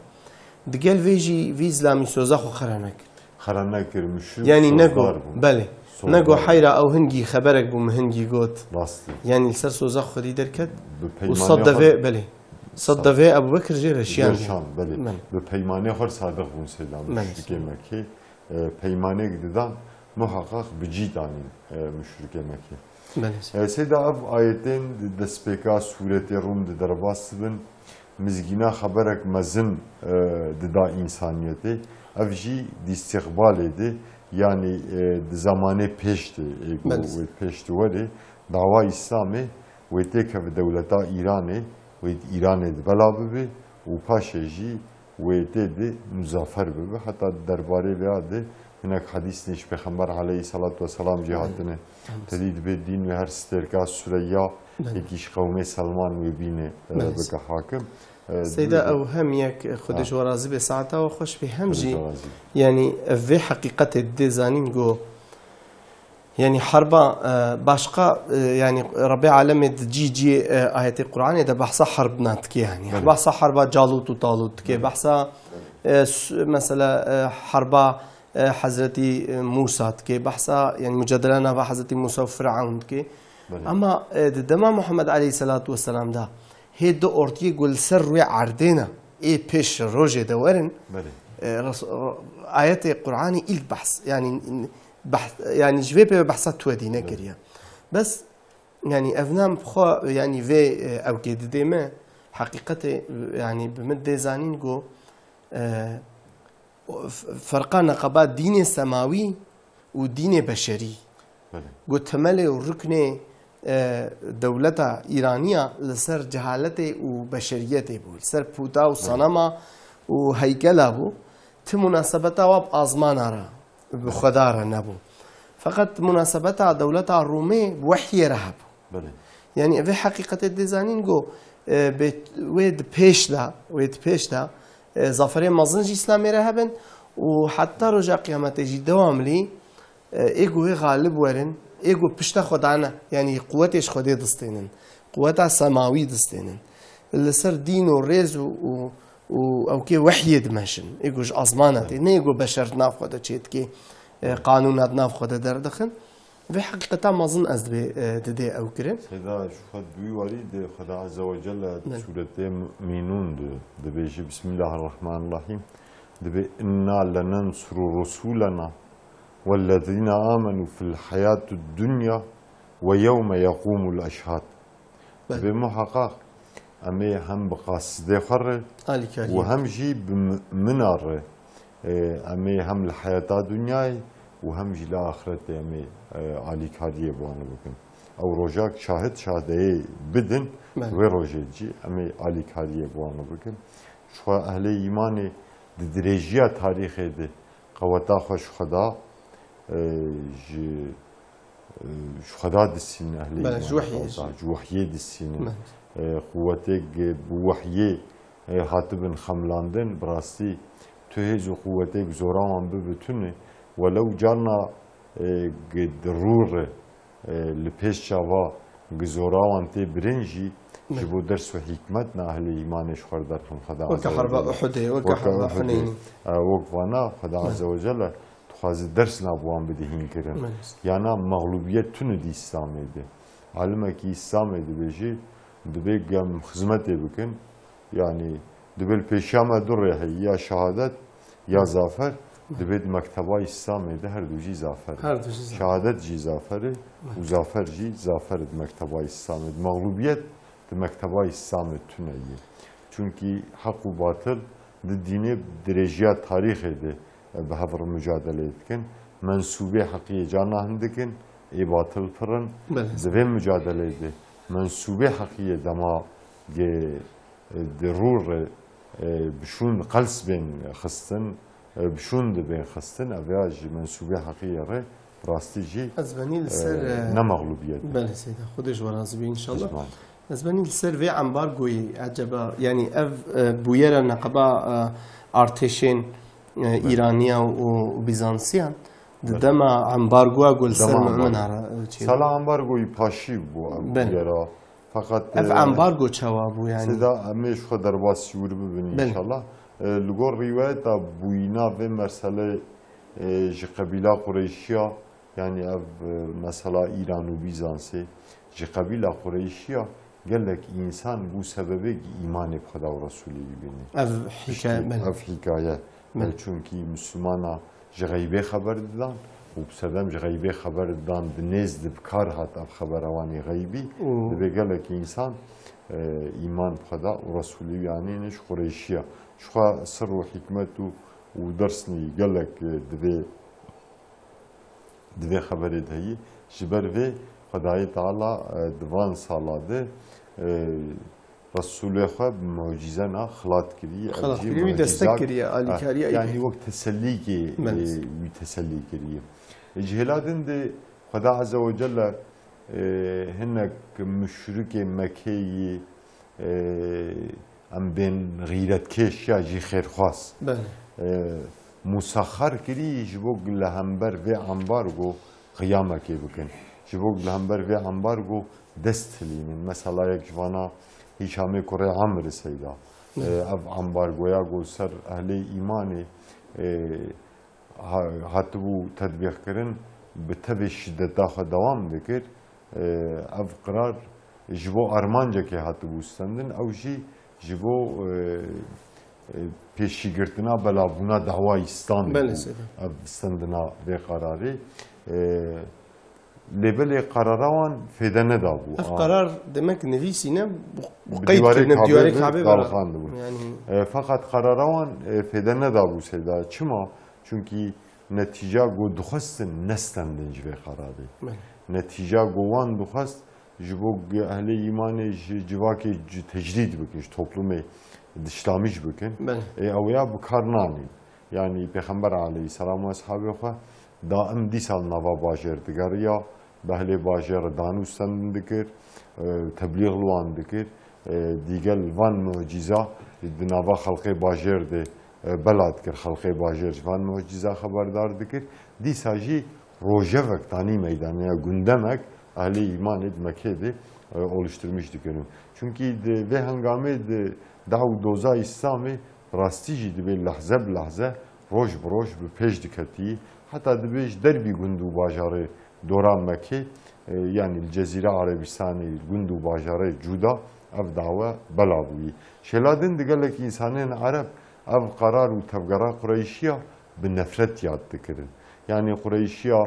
Digel vê jî vî Îslamî soza xwe xera nekir. Xera nekir, muşrik Yanî ne sozdar got, bûn. belê. Sozdar Ne got bûn. heyra ew hingî xeberek bû, min hingî got. Rastî. Yanî li ser soza xwedî derket Bi û peymanê sed devê, xwe belê. Sed Sed. devê Ebû Bekir jê re şiyan Jê bû. şan, belê. Belê. Bi peymanê xwe sadiq bûn Seyda Belê. muşrikê Mekkê. E, peymanêk didan, muheqeq bi cî danîn, e, muşrikê Mekkê. Belê. E, Seyda, ev ayetên di destpêka sûretê Rûm di derbas dibin. Mizgîna xeberek mezin, e, dida însaniyetê. Ev jî di îstîqbalê de, yanî, e, di zemanê pêş de, ê ku Belê. wê pêş de were, dawa Îslamê wê têkeve dewleta Îranê, wê di Îranê de bela bibe û paşê jî wê tê de muzafer bibe. Heta derbarê vêya de hinek hedîsên ji Pêxember aleyhî salatu weselam jî Belê. hatine. Belê. Tedî dibê dîn wê her stêrka Sureyya Belê. yekî ji qewmê Selman wê bîne, e, Belê. bike hakim. E, Seyda, dû- ew hem yek, e, Xwedê Ha. ji we razî bê, saeta we xweş bê, hem Xwedê jî, ji we razî bê. yanî, ev vê heqîqetê didê zanîn ku, yanî, herba, e, başqa, e, yanî, Rebê Alemê di cî cî, e, ayetê Qur'anê de behsa herb nadike, yanî. Belê. Behsa herba Calût û Talût dike, Belê. behsa, e, s-, mesela, e, herba e, Hezretî, e, Mûsa dike, behsa, yani mucadela nava Hezretî Mûsa û Firavun dike. Belê. Ama, e, di dema Muhammed aleyhisselatu vesselam de hê du ortiyê ku li ser rûyê erdê ne, ê pêş rojê de werin, Belê. e, res-, ro-, ayetê Qur'anê ilk behs, yani, behs, yani ji vê pê ve behsa Tuwedî Belê. nekiriye. Bes, yani, ev nam xwe, yani, vê, e, ewkê didê me, heqîqetê, yani, bi min dê zanîn ku, e, f-, ferqa neqeba dînê semawî û dînê beşerî. Belê. Ku temelê û ruknê, e, dewleta Îraniya li ser cehaletê û beşeriyetê bû, li ser puta û Belê. sanema û heykela bû. Ti munasebeta wa bi azmana re, bi Belê. xweda re nebû. Feqet munasebeta dewleta Rûmê bi wehyê re hebû. Belê. Yani, vê heqîqetê dê zanîn ku, e, bê, wê di pêş de, wê di pêş de, e, zaferê mezin jî Îslamê re hebin û heta roja qiyametê jî dewamlî, e, ê ku wê xalib werin, ê ku pişta xwe dane, yani quwetê ji Xwedê distênin, quweta semawî distênin. Li ser dîn û rêz û, û, û ewkê wehyê dimeşin. Ê ku ji azmana tê, ne ê ku beşer di nav xwe de çêdikê, e, qanûna di nav xwe de derdixin. Vê heqîqeta mezin ez dibê, e, didê ew kirin. Seyda, ji xwe di wî warî de Xweda Azze ve Celle Belê. sûretê Mu'minûn de dibêje, Bismillahirrahmanirrahîm. Dibê, "Inna lenensuru rusulena vellezîne amenu fil hayatud dunya ve yewme yeqûmul eşhad." Belê. Dibê muheqaq em ê hem bi qasidê xwe re Alîkariyê. û hem jî bi mumina re, e, em ê hem li heyata dinyayê û hem jî li axiretê em ê, e, alîkariyê bi wan bikin. Ew rojak şahid şahideyê bidin, Belê. wê rojê jî em ê alîkariyê bi wan bikin. Ji xwe ehlê îmanê di dirêjiya tarîxê de qeweta xwe ji xwe da, e, ji, e, ji xwe da disînin ehlê Belê, îmanê ji wehyê qeweta, jî. ji wehyê disînin. Belê. E, quwetêk bi wehyê, e, hatibin xemlandin, bi rastî tu hêz û quwetêk zora wan bibe tune, welew carna, e, gi di rû re, e, li pêş çava gi zora wan tê birin jî, Belê. ji bo ders û hîkmet ne ehlê îmanê ji xwe re derxin Xweda Weke Azze ve herba Celle. Uhudê, weke Weke herba Uhudê, Huneynî. e, wek vana Xweda Belê. Azze ve Celle dixwaze ders nav wan bide hînkirin. Belê. Yana mexlûbiyet tune di Îslamê de. Alimekî Îslamê dibêje, dibê gem xizmetê bikin, yani, dibê li pêşiya me du rê heye, ya şehadet, ya zafer, dibê di mekteba Îslamê de her du jî zafer e. Her du jî zafer. Şehadet jî zafer e û zafer jî zafer e di mekteba Îslamê de. Mexlûbiyet di mekteba Îslamê tune ye. Çunkî heq û batil di dînê dirêjiya tarîxê de, e, bi hev re mucadeleyê dikin. Mensûbê heqiyê carna hindik in, ê batil pir in. Belê. Di vê mucadeleyê de mensûbê heqiyê dema ge, e, di rû re, e, bi şûn qels bên xistin, e, bi şûn dibên xistin, ev ya ji mensûbê heqiyê re rastî jî, Ez benî li ser, e, e, ne mexlûbiyet e. Belê Seyda, Xwedê ji we razî be înşallah. Ecmaîn. Ez benî li ser vê ambargoyê, eceba, yanî ev, e, bûyera neqeba, e, artêşên, e, Belê. Îraniya û, û Bîzansiyan di Belê. dema ambargoya ku li ser Dema mumina ambargo. re, e, çê Sala ambargoyî paşî bû ev Belê. bûyera. Feqet, Ev e, ambargo çawa bû yanî? Seyda, em ê ji xwe derbas ji wir bibin Belê. înşallah. E, li gor rîwayeta bûyîna vê meselê, e, ji qebîla Qureyşiya, yanî ev, e, mesela Îran û Bîzansê, ji qebîla Qureyşiya gelek însan bû sebebê îmanê bi Xweda û Resûlê wî bîne. Ev Piştî hîkaye, belê. ev hîkaye. Belê. E, çunkî Mislimana ji xeybê xeber didan û bi sedem ji xeybê xeber didan, di nêz de bi kar hat ev xebera wan ê xeybî. Û Dibê gelek însan, e, îman bi Xweda û Resûlê wî anîne ji Qureyşiya. Ji xwe sir û hikmet û, û dersnî gelek, e, divê, divê xeberê de heyî. Ji ber vê Xwedayê Teala, e, di van sala de, e, Resûlê xwe bi mucîzena xilat kiriye. Ev Xilat jî kiriye, wî destek mucîzat, kiriye, e, alîkariya yanî wî. wek tesellîkê, Belê. e, wî tesellî kiriye. E, ji hêla din de Xweda Azze ve Celle, e, hinek muşrikê Mekkeyî, e, em bên xîretkêş ya jî xêrxwaz. Belê. E, musaxar kirî ji bo li hember vê ambargo qiyamekê bikin. Ji bo li hember vê ambargo dest hilînin. Mesela yek ji vana Hîşamê kurê Amr Seyda. Belê. E, ev ambargoya ku ser ehlê îmanê, e, ha-, hatibû tetbîqkirin, bi tevê şideta xwe dewam dikir. E, ev qirar ji bo armancekê hatibû stendin, ew jî ji bo, e, e, pêşîgirtina belavbûna dawayî stand Belê, bû seyda. Ev stendina vê qerarê. E, lê belê qerara wan fêde nedabû. Ev A, qerar demek nivîsîne, bi qeyd dîwarê kirine, bi Kabê dîwarê ve Kabê ve dalxandibûn. Yani E, feqet qerara wan, e, fêde nedabû seyda. Çima? Çunkî netîca ku dixwestin nestendin ji vê qerarê. Belê. Netîca ku wan dixwest ji bo ge-, ehlê îmanê ji civakê ci-, tecrîd bikin, ji toplumê dişlamîş bikin. Belê. Ê, ew ya bi kar nanîn. Yanî Pêxember aleyhisselam û eshabê xwe daim dîsa li nava bajêr digeriya, bi ehlê bajêr re danû stendin dikir, e, teblîx li wan dikir. E, dîgel van mucîza di nava xelqê bajêr de, e, bela dikir, xelqê bajêr ji van mucîza xeberdar dikir. Dîsa jî rojevek tanî meydanê ya gundemek ehlê îmanê di Mekê de, e, oluşturmuş dikirin. Çunkî di vê hengamê di daw û doza Îslamê rastî jî dibê lehze bi lehze, roj bi roj bi pêş diketî. Heta dibê ji derbî gund û bajarê dora Mekê, e, yanî li Cezîra Erebistanê, gund û bajarê cuda ev dawe bela bûyî. Şêla din di gelek însanên Ereb ev qerar û tevgera Qureyşiya bi nefret yad dikirin. Yanî Qureyşiya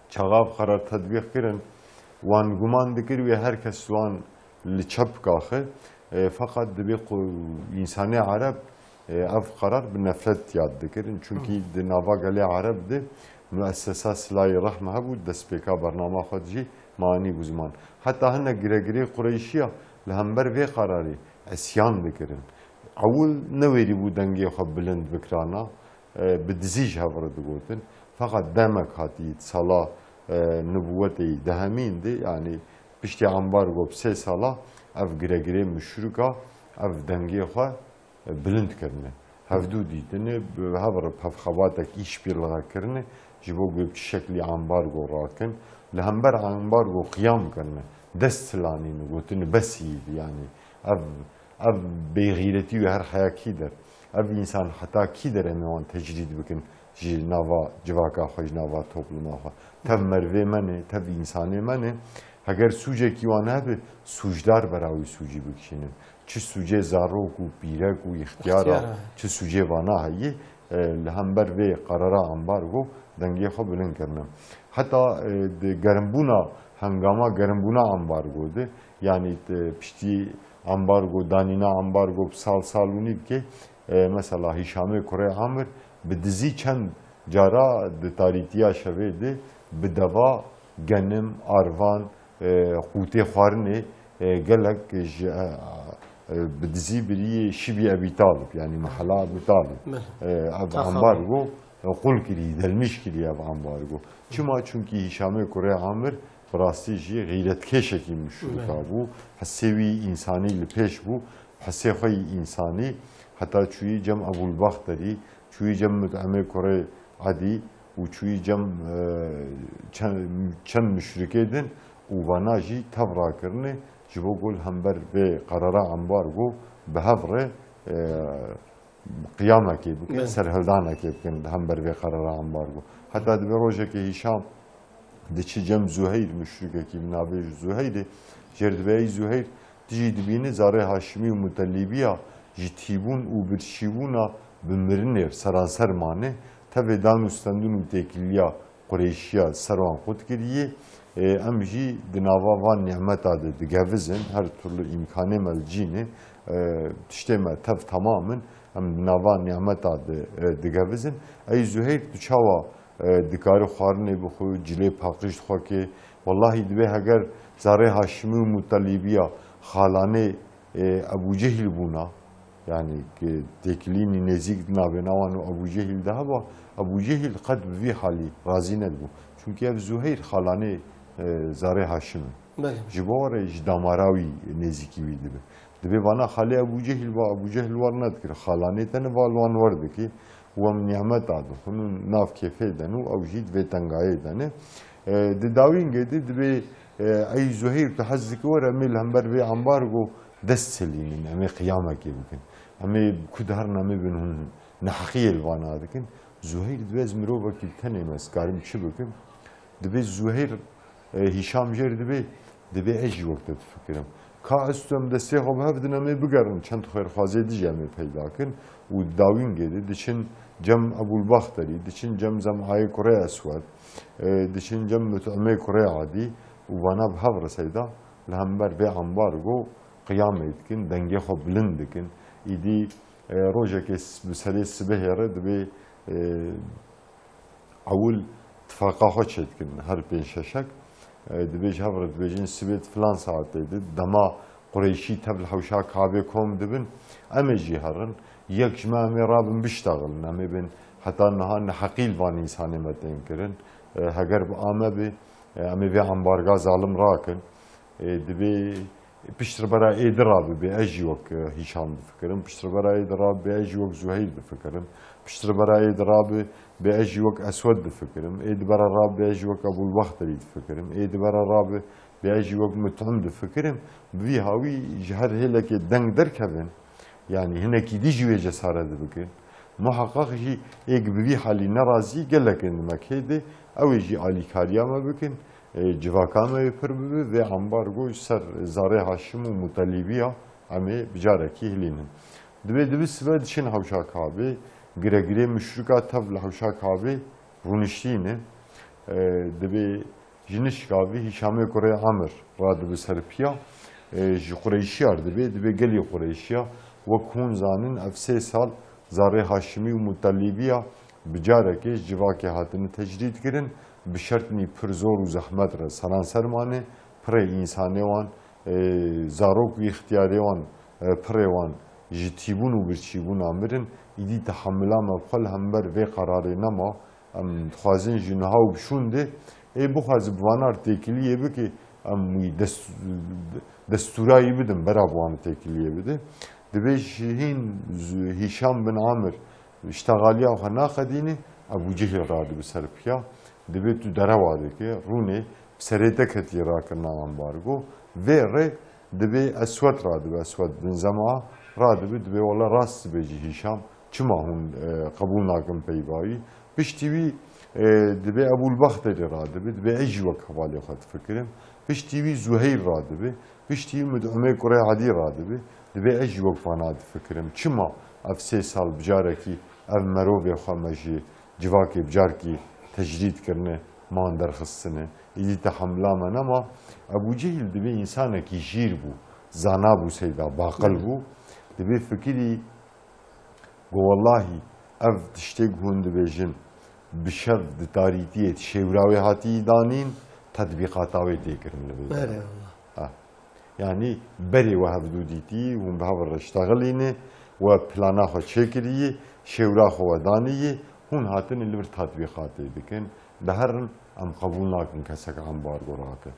çaxa ev qerar tetbîq kirin, wan guman dikir wê her kes wan li çep kaxe. E, feqet dibê ku însanê Ereb, e, ev qerar bi nefret yad dikirin. Çunkî di nava gelê Ereb de muessesa Silayê Rehm hebû, destpêka bernama xwe jî manî bû ziman. Heta hinek giregirê Qureyşiya li hember vê qerarê esyan dikirin. Ewil newêrî bû dengê xwe bilind bikirana, e, bi dizî ji hev re digotin. Feqet demek hatî sala, e, nibûwetê yî dehemîn de, yanî piştî ambargo bi sê sala ev giregirê muşrika, ev dengê xwe, e, bilind kirine. Hevdû dîtine, bi hev re pevxebatek îşbîrlixe kirine, ji bo ku bi çi şeklî ambargo rakin. Li hember ambargo qiyam kirine. Dest silanîne, gotine, bes yî, yanî ev Ev bêxîretî wê her heya kî der. Ev însan heta kî der em ê wan tecrîd bikin ji nava civaka xwe, ji nava topluma xwe? Tev mervê me ne, tev însanê me ne. Heger sûcekî wan hebe, sûcdar bera wî sûcî bikişînin. Çi sûcê zarok û pîrek û îxtiyara, Îxtiyara. Çi sûcê vana heye, e, li hember vê qerara ambargo dengê xwe bilind kirine. Heta, e, di gerimbûna hengama gerimbûna ambargo de, yanî, e, piştî ambargo, danîna ambargo bi sal, sal û nîvkê, e, mesela Hîşamê Kurê Amir bi dizî çend cara di tarîtiya şevê de bi deva genim, arvan, e, qûtê xwarinê, e, gelek ji, e, e, bi dizî biriyê Şibî Ebî Talib, yanî mehela Ebî Talib. Belê. E, ev Taxa. Ambargo, e, qul kirî, delmîş kirî ev ambargo. Çima? Çunkî Hîşamê Kurê Amir bi rastî jî xîretkêşekî muşrika Belê. Bû. Hesê wî însanî li pêş bû. Hesê xwe yî însanî heta çûyî cem Ebûl Baxterî, çûyî cem Mut'emê Kurê Edî û çûyî cem, e, çend, çend muşrikê din û vana jî tev rakirine ji bo ku li hember vê qerara ambargo bi hev re, e, qiyamekê bikin, Belê. Serhildanekê bikin li hember vê qerara ambargo. Heta dibê rojekê Hîşam diçi cem Zuheyr, muşrikekî bi navê Zuheyrê, jêr dibê, ey Zuheyr, tu jî dibînî zarê Haşimî û Mutelîbiya ji tîbûn û birçîbûna bi mirinê seranser mane, tevê dan û stendin û têkiliya Qureyşiya ser wan qut kiriye. E, em jî di nava van nîmeta de digevizin, her türlü îmkanê me li cî ne, e, tiştê me tev temam in, em di nava nîmeta de, e, digevizin. Ey Zuheyr, tu çawa, e, dikarî xwarinê bixwe, cilê paqij dixwe ke? Wellahî dibê heger zarê Haşimî û Mutelîbiya xalanê, e, Ebû Cehîl bûna, yanî ki têkilînî nêzîk di navbêna wan û Ebû Cehîl de heba, Ebû Cehîl qet bi vî halî razî nedibû. Çunkî ev Zuheyr xalanê, e, zarê Haşim e. Belê. Ji bo re ji damara wî nêzîkî wî dibe. Dibê vana xalê Ebû Cehîl ba, Ebû Cehîl wer nedikir. Xalanê te ne, va li wan wer dikî. Û em nîmeta dixwin û nav kêfê de ne û ew jî di vê tengayê de ne. E, di dawîngê de dibê, e, ey Zuheyr, tu hez dikî were, em ê li hember vê ambargo dest silînin, em ê qiyamekê bikin. Em ê ku diherin em ê bin hûn neheqiyê li vana dikin. Zuheyr dibê ez mirovekî bi tenê me, ez karim çi bikim? Dibê Zuheyr, e, Hîşam jêr dibê, dibê ez jî wek te difikirim. Ka ez tu em destê xwe bi hev din em ê bigerin, çend xêrxwazê dijî em ê peyda kin û di dawîngê de diçin cem Ebûl Baxterî, diçin cem Zem'ayê kurê Eswed, e, diçin cem Mut'imê kurê Adî û vana bi hev re seyda li hember vê ambargo qiyamê dikin, dengê xwe bilind dikin. Îdî, e, rojekê s-, bi serê sibehê re dibê, e, ewil tifaqa xwe çêdikin her pênc şeşek. E, dibê ji hev re dibêjin sibê di filan saetê de dema Qureyşî tev li hewşa Kabê kom dibin, em ê jî herin. Yek ji me em ê rabin biştexilin, em ê bên heta niha neheqî li van însanê me tên kirin. E, heger bi ame be, e, em ê vê ambarga zalim rakin. E, dibê piştrebera ê di rabe bê ez jî wek, e, Hîşam difikirim. Piştrebera ê di rabe bê ez jî wek Zuheyr difikirim. Piştrebera ê di rabe bê ez jî wek Eswed difikirim. Ê di bera rabe bê ez jî wek Ebûl Baxterî difikirim. Ê di bera rabe bê ez jî wek Mut'im difikirim. Bi vî hawî ji her hêlekê deng derkevin. Yanî hinekî dî jî wê cesaret bikin. Muheqeq jî êk bi vî halî nerazî gelek in di Mekkeyê de, ew ê jî alîkariya me bikin, e, civaka me wê pir bibe, vê ambargo ji ser zarê Haşim û Mutelîbiya em ê bi carekî hilînin. Dibê dibe sibe diçin hewşa Kabê, giregirê muşrika tev li hewşa Kabê rûniştîne. E, dibê Ji nişka vî Hîşamê kurê Amir radibe ser piya, e, ji Qureyşiya re dibe, dibe gelî Qureyşiya, wek hûn zanin, ev sê sal zarê Haşimî û Mutelîbiya bi carekê ji civakê hatine tecrîd kirin, bi şertnî pir zor û zehmet re seranser mane, pirê însanê wan, e, zarok û îxtiyarê wan, e, pirê wan ji tîbûn û birçîbûna mirin, îdî tehemila me bi xwe li hember vê qerarê nema. Em dixwazin ji niha û bi şûn de, ê bixwaze bi vana re têkiliyê bike, em wî dest-, destûra wî bidin, bera bi wan re têkiliyê bide. Dibê ji hîn z-, Hîşam bin Amir ştexaliya xwe naqedîne, Ebû Cehil radibe ser piya. Dibê tu derewa dike, rûnê, bi serê te ketiye rakirina ambargo. Vê rê Dibê Eswed radibe, Eswed bin Zema radibe, dibê wele rast dibêjî Hîşam, çima hûn, e, qebûl nakin peyva wî? Piştî wî, e, dibê Ebûl Bexterî radibe, dibê ez jî wek hevalê xwe difikirim. Piştî wî Zuheyr radibe, piştî wî Mud'imê kurê Edî radibe, dibê ez jî wek vana difikirim. Çima ev sê sal bi carekî ev merovê xwe me ji civakê bi carkî tecrîd kirine, man derxistine, îdî tehemila me nema. Ebû Cehîl dibê însanekî jîr bû, zana bû seyda, baqil bû. Dibê fikirî, go wellahî ev tiştê ku hûn dibêjin, bi şev di tarîtiyê di şêwra wê hatî danîn, tetbîqata wê tê kirin li vê Erê derê. Allah. Ha. Yanî berê we hevdû dîtî, hûn bi hev re ştexilîne, we plana xwe çêkiriyê, şêwra xwe we daniyê, hûn hatine li vir tatbîqatê dikin. Diherin, em qebûl nakin kesek ambargo rake.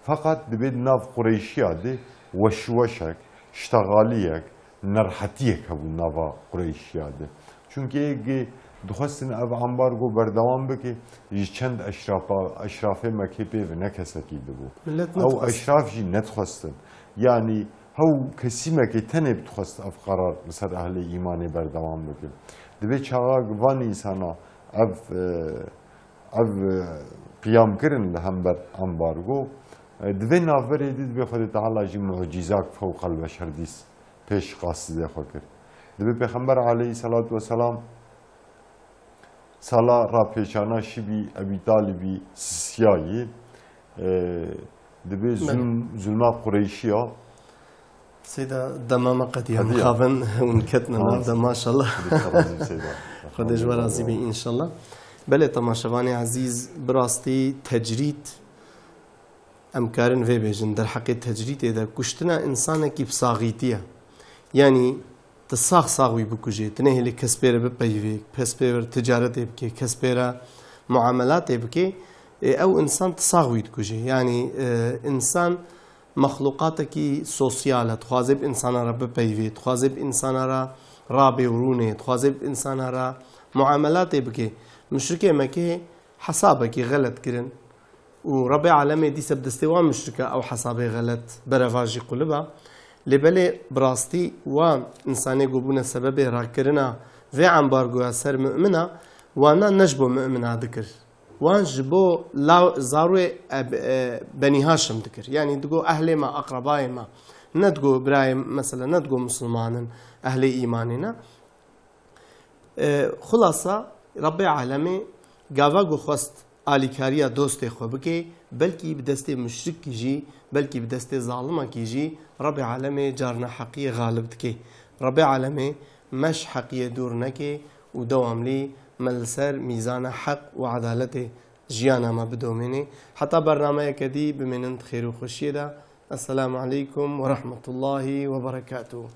Feqet dibê di nav Qureyşiya de weşweşek, ştexaliyek, nerhetiyek hebû nava Qureyşiya de. Çunkî êgê dixwestin ev ambargo berdewam bike, ji çend eşrafa-, eşrafê Mekkê pê ve ne kesekî dibû. Millet Ew nedixwest. Eşraf jî nedixwestin. Yanî hew kesîmekê tenê bidixwest ev qerar li ser ehlê îmanê berdewam bike. Dibê çaxa van însana ev, e, ev, e, qiyam kirin li hember ambargo, e, di vê navberê de dibê Xwedê Teala jî mucîzak fewqelbeşer dîs pêş qasidê xwe kir. Dibê Pêxember aleyhisselatu vesselam sala rapêçana şibî Ebî Talibî sisiyayî, e, dibê Belê. zulm, zulma Qureyşiya. Seyda, dema me qediya Qediya. mixabin hûn ketine Tamam. nav de, maşallah. Xwedê te razî, Seyda. Xwedê ji we razî be, înşallah. Belê, temaşevanê ezîz, bi rastî tecrîd, em karin vê bêjin, derheqê tecrîdê de kuştina însanekî bi saxîtî ye. Yanî, tu sax sax wî bikujê, tu nehêlî kes pê re bipeyivê, kes pê re ticaretê bike, kes pê re muamelatê bike, ê, ew însan tu sax wî dikujê. Yanî, e, însan mexluqatekî sosyal e, dixwaze bi însana re bipeyivê, dixwaze bi însana re rabê û rûnê, dixwaze bi însana re muamelatê bike. Muşrikê Mekê hesabekî xelet kirin û Rebê Alemê dîse bi destê wan muşrika ew hesabê xelet berevajî qulib e. Lê belê bi rastî wan însanê ku bûne sebebê rakirina vê ambargoya ser mumina, wana ne ji bo mumina dikir. Wan ji bo law-, zarûyê Eb-, e, Benî Haşim dikir. Yanî digo ehlê me, aqrebayê me. Ne digo birayê, mesela ne digo misilman in, ehlê îmanê ne. E, xulasa, Rebbê Alemê gava ku xwest alîkariya dostê xwe bike, belkî bi destê muşrikî jî, belkî bi destê zalimekî jî Rebbê Alemê carna heqiyê xalib dike. Rebbê Alemê me ji heqiyê dûr neke û dewamlî me li ser mîzana heq û edaletê jiyana me bidomêne. Heta bernameyeke dî bimênin di xêr û xweşiyê de. Esselamu aleykum ve rahmetullahi ve berekatuhu.